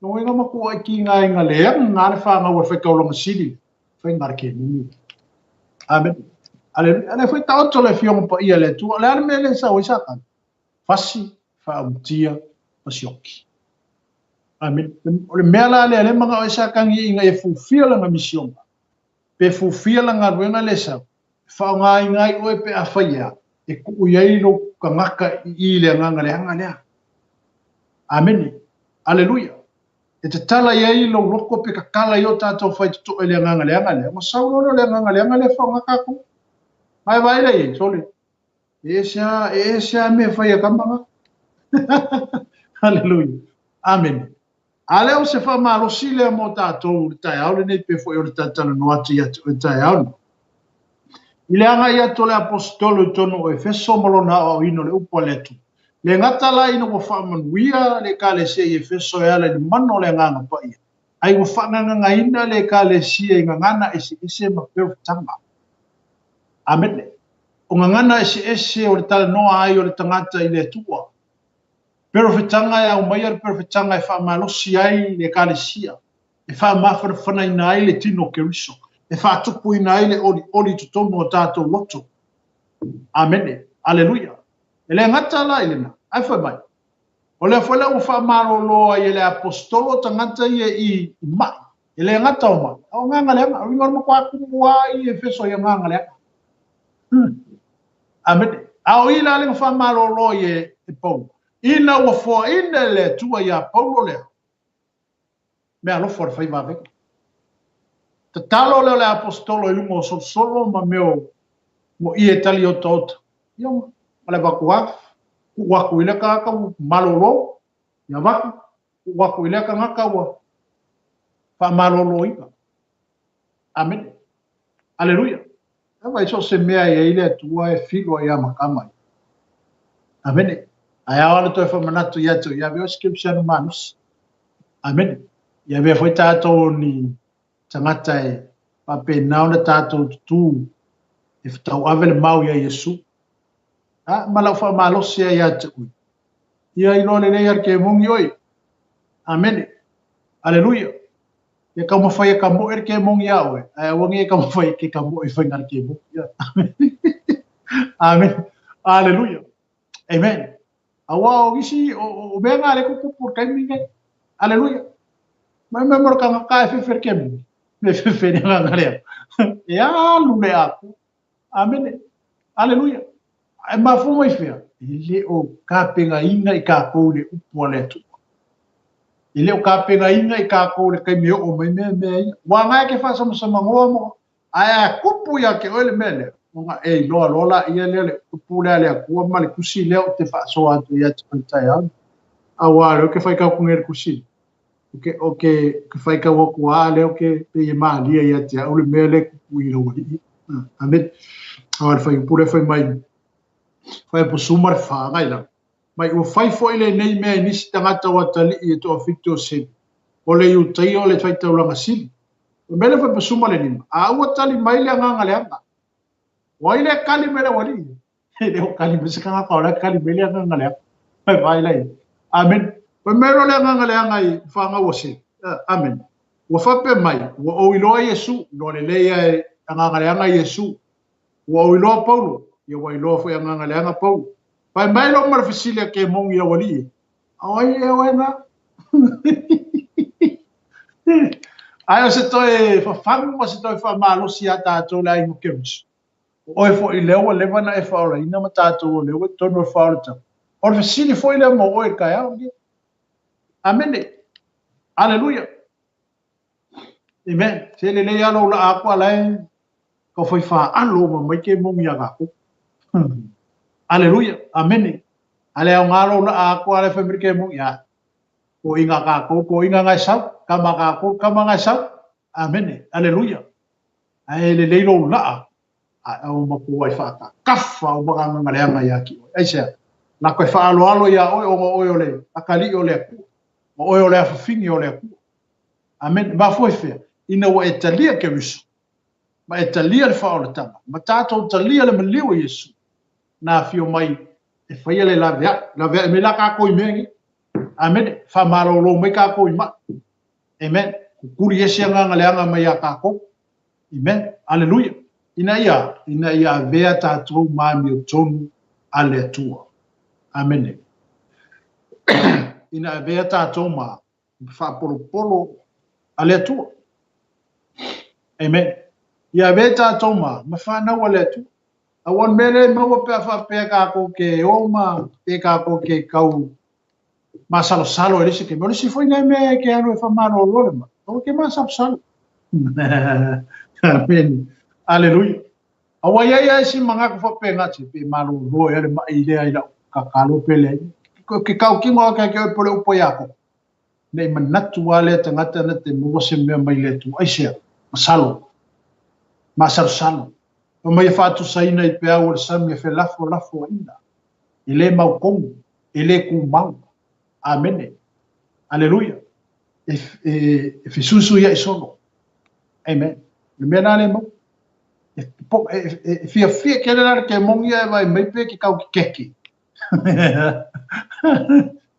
No ina matua ai ki ngā inga leaga ngā le whāngau e whai kaulanga sili, whai ngā ke numi. Amen. Aleluia. Ale whai taoto le fionga pa ia le Atua. Le ale mea le sa oi Satana. Fasi, whaautia, fasioki. Amen. O le mea la lea le manga o Satana i inga e fulfill lana misiona. Pe fulfill lana galuega le sau. Whaonga inga ai oe pe a whai ea. E kuu i ai lo kangaka i i le anganga leaga lea. Amene. Aleluia. E tatala i ai lou loko pe tatala i o tatou faitotoa i le agaga leaga lea, ona sau loa lea o le agaga leaga lea e faaaoga tatou. Ma e vaai la i ai, sole, e ese lava, e ese lava mea e fai a tama na. Aleluia. Amene. A lea o se faamalosi lea mo tatou i le taeao lenei pe foi o le talatalanoa atu ia te oe i le taeao lenei. I le agai atu o le Aposetolo i totonu o Efeso ma lona aoaoina o le upu a le Atua. Le gata la ina ua faamanuia le Ekalesia i Efeso e ala i le mana o le Agaga Paia, ai ua faagagagaina le Ekalesia i gagana eseese ma perofetaga. Amene. O gagana eseese o le talanoa ai o le tagata i le Atua. Perofetaga e aumaia le perofetaga e faamalosi ai le Ekalesia, e faamafanafanaina ai le tino o Keriso, e faatupuina ai le olioli i totonu o tatou loto. Amene. Aleluia. E le gata la i lena, ae fai mai, o lea foi la ua faamalolo ai e le Aposetolo tagata ia i mai, e le gata o mai, a o agaga leaga, o uiga o le matua tumu lava i Efeso i agaga leaga. Amene. A o i la le na faamalolo ai e Paulo, ina ua foaina e le Atua iā Paulo lea, meaalofa o le fai vavega. Tatalo lea o le Aposetolo i luga o solosolo ma mea o moʻie e tali otaota. Ia ma le avatu a, tuu atu i lea tagata ua malolo, ia avatu, tuu atu i lea tagata ua faamaloloina. Amene. Aleluia. Aua so o se mea e i ai le Atua e filo ai a ma kama ia. Amene. Ae ao le toe faamanatu ia te oe, ia avea o se kerisiano malosi. Amene. Ia avea foi tatou ni tagata e faapena ona tatou tutū e tauave le mau ia Iesu. A, ma lau faamalosi ai ia te oe. Ia iloa lelei a le kemogi oe. Amene. Aleluia. Ia taumafai e kamoe le kemogi iā oe, ae aua nei e taumafai e ke kamoe i faiga le kemogi. Amene. Aleluia. Amen. Aua o nisi, o mea ngā le tutupu i le taimi nei. Aleluia. Mai mai mo le tagata e fefe le kemogi. Me fefe le agaga lea. E alu le atoa. Amene. Aleluia. Ae mafua mai fea? E le o tapenaina i tatou le upu a le Atua. E le o tapenaina i tatou le taimi e oo mai mea mea ia. Ua na e ke faasamsamanoa mo ae a tupu ia te oe le mea lea, ona e iloa loa laia lea le upu lea a le Atua ma le tusi lea ou te faasoa atu ia te oe i le taeao. Aua o lea ou te faitau atu nei i le tusi. O ke faitau atu lava lea ou te pei e malie ia te au le mea lea e tupu i lau alii. Amene. Aua le fuaiupu lea fai mai, fuaiupu 14 agai lalo. Mai ua fai foi lenei mea i nisi tagata o atalii e toafitu o Semi, o le Iutaia o le faitaulaga sili. O le mea lea fuaiupu 15, a ua tali mai le agaga leaga. O ai lea e tali mai le aualii? E le o tali mai se tagata, o la e tali mai le agaga leaga. Mai vai lai. Amen. Fai mai loa le agaga leaga i fanau a Semi. Amen. Ua faapea mai, ua ou iloa Iesu, iloa lelei a e agaga leaga Iesu. Ua ou iloa Paulo, ia ua iloa foi agaga leaga Paulo. Fai mai loa ma le fesili a Kemogi i aualii e, A o ai ea oe na? Ae o se toe fafagu ma se toe faamalosi iā tatou le aiga o Keriso. O oe foi lea ua leva ona e faaolaina ma tatou o lea ua i totonu o le faaolataga. O le fesili foi lea mo oe i le taeao lenei. Amene. Aleluia. Amen. Se lelei lava lou laa atu a la e taufai faalo uma mai kemogi ia tatou. Aleluia. Amene. A le aoga lou laa atu a la e fai mai le kemogi, ia, toeaiina a tatou, toeaiina na e sau, tama a tatou, tama na e sau. Amene. Aleluia. Ae lelei lou laa, ae o matua ai faatakafa o magaga leaga ia te oe. Aisea? Lako e faaaloalo iā oe ona o oe o le atalii o le Atua, o oe o le afafine o le Atua. Amene. Mafua i fea? Ina ua e talia Keriso, ma e talia le faaolataga, ma tatou talia le maliu o Iesu, na afio mai e faia le laveai. Laveai mai la tatou i mea nei. Amene. Faamalolo mai tatou i mai. Amen. Kukuli ese agaga leaga mai iā tatou. Amen. Aleluia. Ina ia, ina ia avea tatou ma amiotonu a le Atua. Amene. Ina avea tatou ma faapolopolo a le Atua. Amen. Ia avea tatou ma, ma fanau a le Atua. Aua o le mea lea e maua pe a faapea tatou te o ma pe tatou te tau masalosalo e le isi taimi. O le isi foi lea mea e te alu e faamalolo le mai, aua e te masalosalo. Amene. Aleluia. Aua i ai lava isi manatu faapena, se pe malolo ea le mai lea i lau tatalo pe leai. Ke tautino ake ia te oe po o le upu ia Iakopo, ne i manatu lava lea tagata na te maua se mea mai le Atua. Aisea? Masalo. Masalosalo. Fai mai e faatusaina i peau o le sami e felafolafoaiga, e le mautonu, e le tumau. Amene. Aleluia. E, e, e fesuisuiaʻi solo. Amen. Le mea la le mau. E, e, e, e fiafia kele la le kemogi ia e vaai mai pe ke kau ke keke.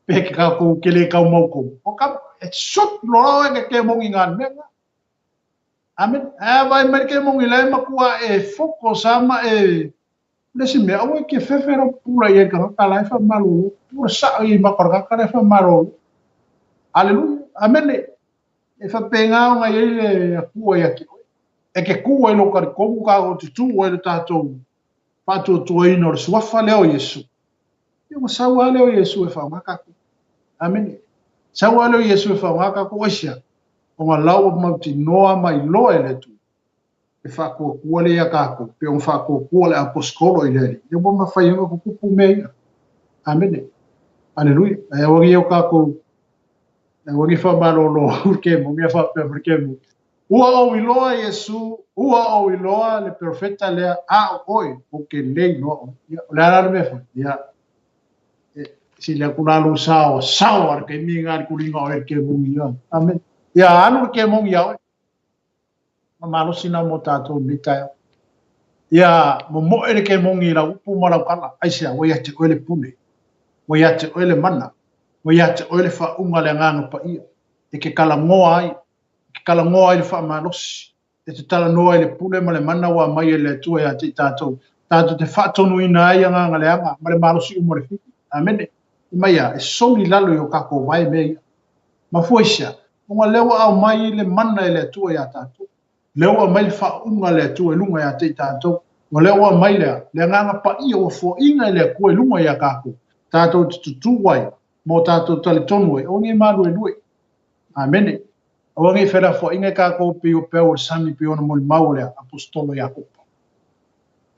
Pe ke kau kou ke le kau mau kou. O ka, e sut loa oe ke kemogi ngā mea ngā. Amen. A vaai mai le kemogi la e makua e foko sa ma e Le isi mea, aua e ke fefe rau pupula i ai le tagata la e faamalolo. Pupula sao i maka o le tagata la e faamalolo. Aleluia. Amene. E faapena ona i ai le Atua ia te oe. E te tu ai lou talitonu tatou te tu ai le tatou faatuatuaina o le suafa lea o Iesu. Ia ua sau lava lea o Iesu e faaaoga tatou. Amene. Sau lava lea o Iesu e faaaoga tatou. Aisea? Ona la ua mautinoa ma iloa e le Atua e faatuatua lea ia tatou, pei ona faatuatua le aposetolo i le Alii, ia ua mafai ai ona tutupu mea ia. Amene. Aleluia. Ae aua nei o tatou, aua nei faamalolo kemogi a faapea mai kemogi. Ua ou iloa Iesu, ua ou iloa le perofeta lea, a o oe, ou te le iloa oe. Ia, o le a la le mea e fai? Ia, e, sili atu la lou sao, sao a le taimi lena i le tuliga o oe i le kemogi ia. Amene. Ia alu le kemogi ia oe. Ma malosi na mo tatou i lenei taeao. Ia momoe le kemogi i lau upu ma lau kala, aisea, ua ia te oe le pule. Ua ia te oe le mana, ua ia te oe le faauuga a le Agaga Paia, e ke talanoa ai, e ke talanoa ai le faamalosi, e te talanoa ai le pule ma le mana ua aumai e le Atua ia te i tatou, tatou te faatonuina ai agaga leaga ma le malosi uma o le fili. Amene. Fai mai a, e soli i lalo i o tatou vae mea ia. Mafua i se a? Ona lea ua aumai le mana e le Atua ia tatou. Lea ua aumai le faauuga a le Atua i luga ia te i tatou. O lea ua aumai le a? Le Agaga Paia ua foaiina e le Atua i luga ia tatou, tatou te tutū ai, ma o tatou talitonu ai, aua ne i maluelue. Amene. Aua ne i felafoaiga i tatou pei o peau o le sami pei ona molimau o le Aposetolo Iakopo.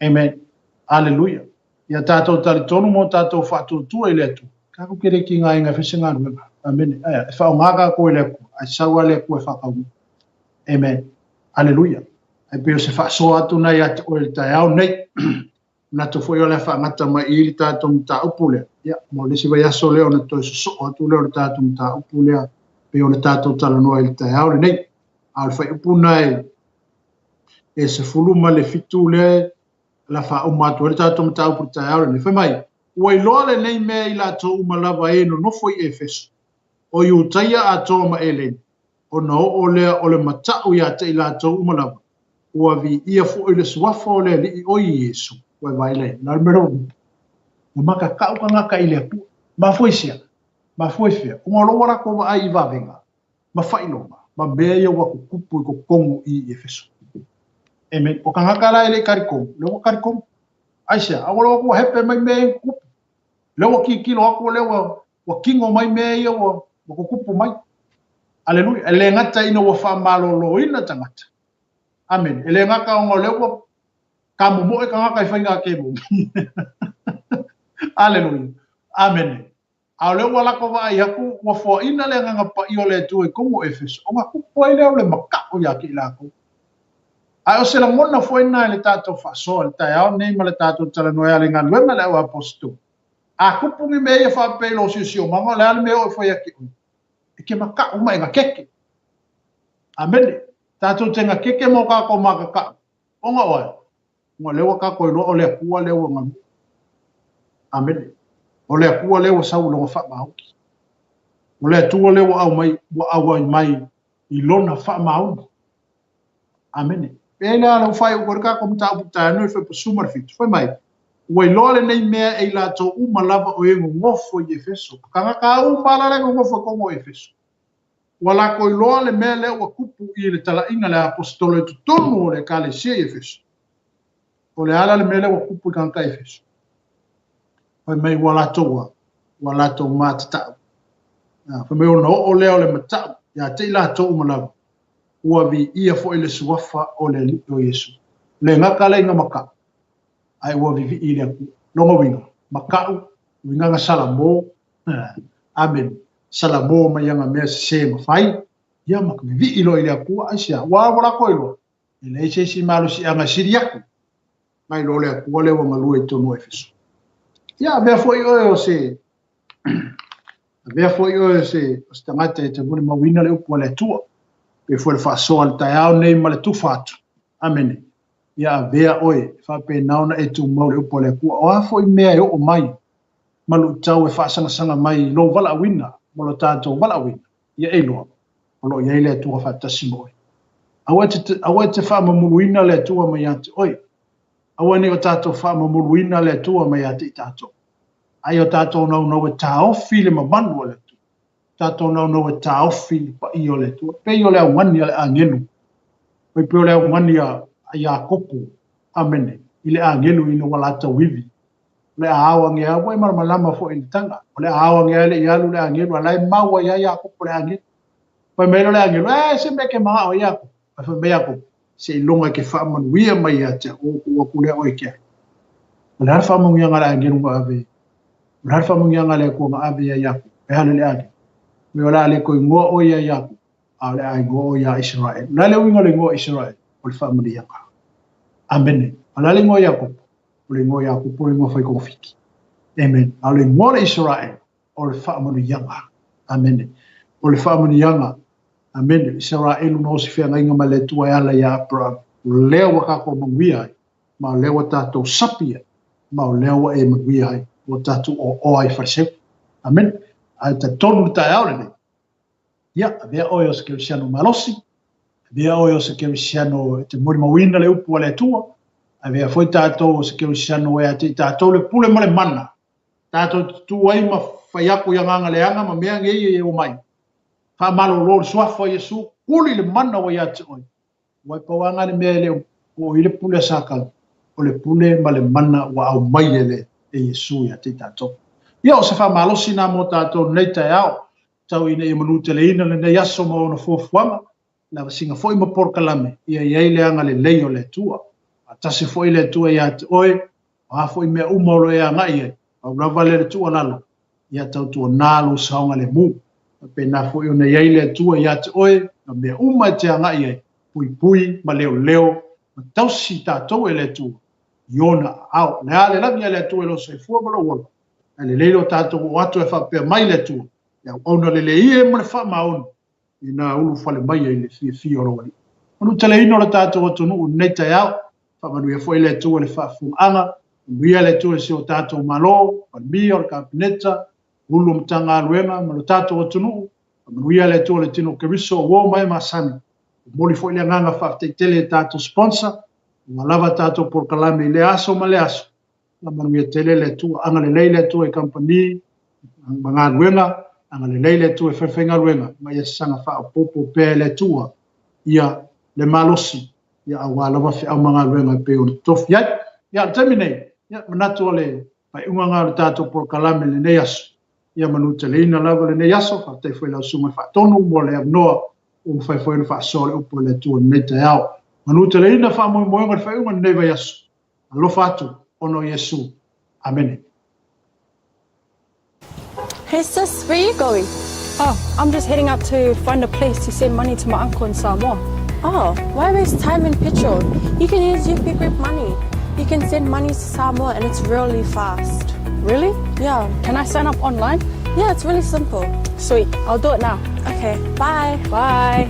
Amen. Aleluia. Ia tatou talitonu ma o tatou faatuatua i le Atua. Tatou te le tigaina e fai se galuega. Amene. Aea, e faaaoga tatou e le Atua, ae sau lava le Atua e faataunuu. Amen. Aleluia. Ae pei o se faasoa atu na ia te oe i le taeao nei. Manatu foi o le a faagata mai i le tatou mataupu lea. Ia, mo le isi vaiaso lea ona toe sosoo atu lea o le tatou mataupu lea pei ona tatou talanoa i le taeao lenei. A o le faaiupu na e 17 lea la faauma atu ai le tatou mataupu i le taeao lenei. Fai mai, ua iloa lenei mea i latou uma lava e nonofo i Efeso, o Iutaia atoa ma Eleni, ona oo lea o le mataʻu iā te i latou uma lava, ua viia foi le suafa o le Alii o Iesu. Ua e vaai lai, na le mea lea ua makakaʻu tagata i le Atua. Mafua i sea? Mafua i fea? Ona o lea ua latou vaai i vavega ma faailoga ma mea ia ua tutupu i totonu i Efeso. Amen. O tagata la e le i talitonu, lea ua talitonu. Aisea? A ua lou atu ua hepe mai mea ia ua tutupu. Lea ua tilotilo atu lea ua ua kino mai mea ia ua ua tutupu mai. Aleluia. E le gata ina ua faamaloloina tagata. Amene. E le gata ona o lea ua kamomoe tagata i faiga kemo. Aleluia. Amene. A o lea ua latou vaai atu, ua foaina le Agaga Paia o le Atua i totonu o Efeso, ona tupu ai lea o le makaʻu ia te i latou. Ae o se lagona foi lena i le tatou faasoa i le taeao lenei ma le tatou talanoa e ala i galuega a le au aposetolo. A tupu ni mea ia faapea i lou siosiomaga, o le a le mea o e fai ake oe? E ke makaʻu ma e gakeke. Amene. Tatou te gakeke ma o tatou makakaʻu. Ona o ai? Ona o lea ua tatou iloa o le Atua lea ua galue. Amene. O le Atua lea ua sau i lona faamaoni. O le Atua lea ua aumai, ua auai mai i lona faamaoni. Amene. Pei lea ua faaiu ai le tatou mataupu taeao nei i le 17. Fai mai, ua iloa lenei mea e i latou uma lava o e nonofo i Efeso. O tagata uma la e nonofo i totonu o Efeso. Ua latou iloa le mea lea ua tupu i le talaiga a le aposetolo i totonu o le ekalesia i Efeso. O le a la le mea lea ua tupu i tagata Efeso? Fai mai ua latou a, ua latou matatau. Fai mai ona oo lea o le matau ia te i latou uma lava, ua viia foi le suafa o le Alii o Iesu. Le gata lea ina makaʻu, ae ua vivii i le Atua. Lona uiga, makaʻu, uiga na salamo, amen, salamo mai ana mea sese ma fai, ia ma vivii loa i le Atua, aisea? Ua ua latou iloa, e leai se isi malosiaga e sili atu mai lo le Atua lea ua galue i totonu o Efeso. Ia, avea foi oe o se Avea foi oe o se, o se tagata e te molimauina le upu a le Atua. Pei foi le faasoa i le taeao nei ma le tufa atu. Amene. Ia avea oe e faapena ona e tumau le upu a le Atua. O a foi mea e oo mai ma luitau e faasagasanga mai i lou valaauina ma lo tatou valaauina, ia e iloa, o lo o i ai le Atua faatasi ma oe. Aua e te, aua e te faamamuluina le Atua mai ia te oe. Aua ne i o tatou faamamuluina le Atua mai ia te i tatou. Ai o tatou naunau e taofi le mamalu o le Atua. Tatou naunau e taofi le paia o le Atua. Pei o le augani a le agelu. Pei pei o le augani a Iakopo, amene, i le agelu ina ua latou ivi. O le a ao ange a, ua e malamalama foi i le tala. O le a ao ange a e le i alu le agelu, a la e mau ai ia Iakopo le agelu. Fai mai loa le agelu, e, se mea e ke manao ai Iakopo. Ae fai mai Iakopo, seiloga e ke faamanuia mai ia te au, o kou aku lea oe ke alu. O le a le faamanuiaga a le agelu na ave, o le a le faamanuiaga a le Atua na ave ia Iakopo, e ale le agelu. Me o le a le toe igoa oe ia Iakopo, a o le a igoa oe ia Isaraelu. O le a le uiga o le igoa Isaraelu? O le faamanuiaga. Amene. O le a le igoa Iakopo? O le igoa Iakopo o le igoa fai togafiti. Amen. A o le igoa o le Isaraelu, o le faamanuiaga. Amene. O le faamanuiaga. Amene. Isaraelu na osi feagaiga ma le Atua e ala iā Aperahama. O lea ua tatou manuia ai, ma o lea ua tatou sapi ai, ma o lea ua e manuia ai, ua tatou oaoa ai faleseu. Amene. Ae talitonu le taeao lenei, ia, avea oe o se kerisiano malosi, avea oe o se kerisiano e te molimauina le upu a le Atua, avea foi tatou o se kerisiano e ate i tatou le pule ma le mana, tatou te tu ai ma fai aku i agaga leaga ma mea nei e omai. Faamalolo le suafa o Iesu, kuli le mana ua ia te oe. Aua e pau lava le mea e le o i le pule a Satani, o le pule ma le mana ua aumai e le e Iesu ia te i tatou. Ia, o se faamalosi na mo tatou lenei taeao, tau ina ia manuteleina lenei aso ma ona fuafuaga, lavasiga foi ma polokalame, ia i ai le agalelei o le Atua. Faatasi foi le Atua ia te oe, o a foi mea uma o lo o e agai i ai, pau lava lea le tuualalo, ia tautuana lou saogalemu. Faapena foi ona i ai le Atua ia te oe, ma mea uma e te agai i ai, puipui ma leoleo ma tausi tatou e le Atua i ona aao. O le a le lagi a le Atua i lou soifua ma lou ola, ae lelei lo tatou oo atu e faapea mai le Atua, le auauna lelei e ma le faamaoni ina ulufale mai ai le fiafia o lou Alii. Manuteleina o le tatou atunuu i lenei taeao, faamanuia foi le Atua i le faafofogaaga, manuia le Atua i si o tatou Malo, Palemia, o le Kapeneta, Ulu o Matagaluega ma lo tatou atunuu, faamanuia le Atua i le tino o Keriso ua oo mai masani. Momoli foi le agaga faafetai tele i tatou sponsor, ua lava tatou polokalame i lea aso ma lea aso. Faamanuia tele le Atua, agalelei le Atua i kamupani ma galuega, agalelei le Atua i falefaigaluega, ma ia saga faaopoopo pea e le Atua ia le malosi, ia aua lava feau ma galuega e pei ona totofi ai. Ia, o le taimi nei, ia, manatu o le faaiuga lena o le tatou polokalame i lenei aso. Ia manuteleina lava lenei aso, faafetai foi i lau Susuga Faatonu mo le avanoa ua mafai foi ona faasoa le upu a le Atua i lenei taeao. Manuteleina faamoemoega i le faaiuga o lenei vaiaso. Alofa atu ona o Iesu. Amene. Hey sis, where are you going? Oh, I'm just heading out to find a place to send money to my uncle in Samoa. Oh, why waste time and petrol? You can use UP Group Money. You can send money to Samoa and it's really fast. Really? Yeah. Can I sign up online? Yeah, it's really simple. Sweet, I'll do it now. Okay, bye. Bye.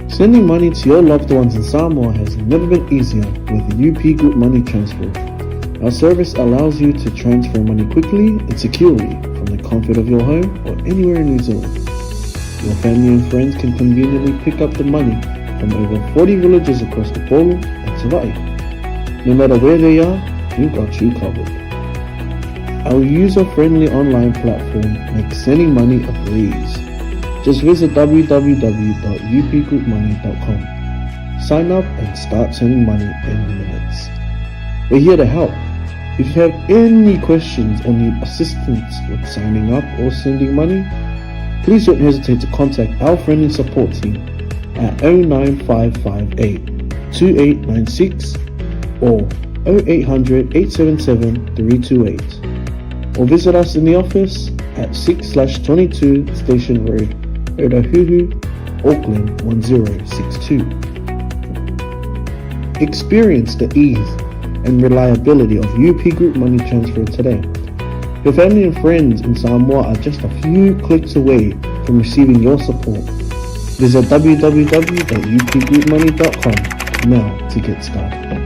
Sending money to your loved ones in Samoa has never been easier with UP Group Money Transfer. Our service allows you to transfer money quickly and securely from the comfort of your home or anywhere in New Zealand. Your family and friends can conveniently pick up the money from over 40 villages across Upolu and Savaii. No matter where they are, we've got you covered. Our user-friendly online platform makes sending money a breeze. Just visit www.upgroupmoney.com. Sign up and start sending money in minutes. We're here to help. If you have any questions or need assistance with signing up or sending money, please don't hesitate to contact our friendly support team at 09558 2896 or 0800 877 328 or visit us in the office at 6/22 Station Road, Otahuhu, Auckland 1062. Experience the ease and reliability of UP Group Money Transfer today. Your family and friends in Samoa are just a few clicks away from receiving your support. Visit www.upgroupmoney.com now to get started.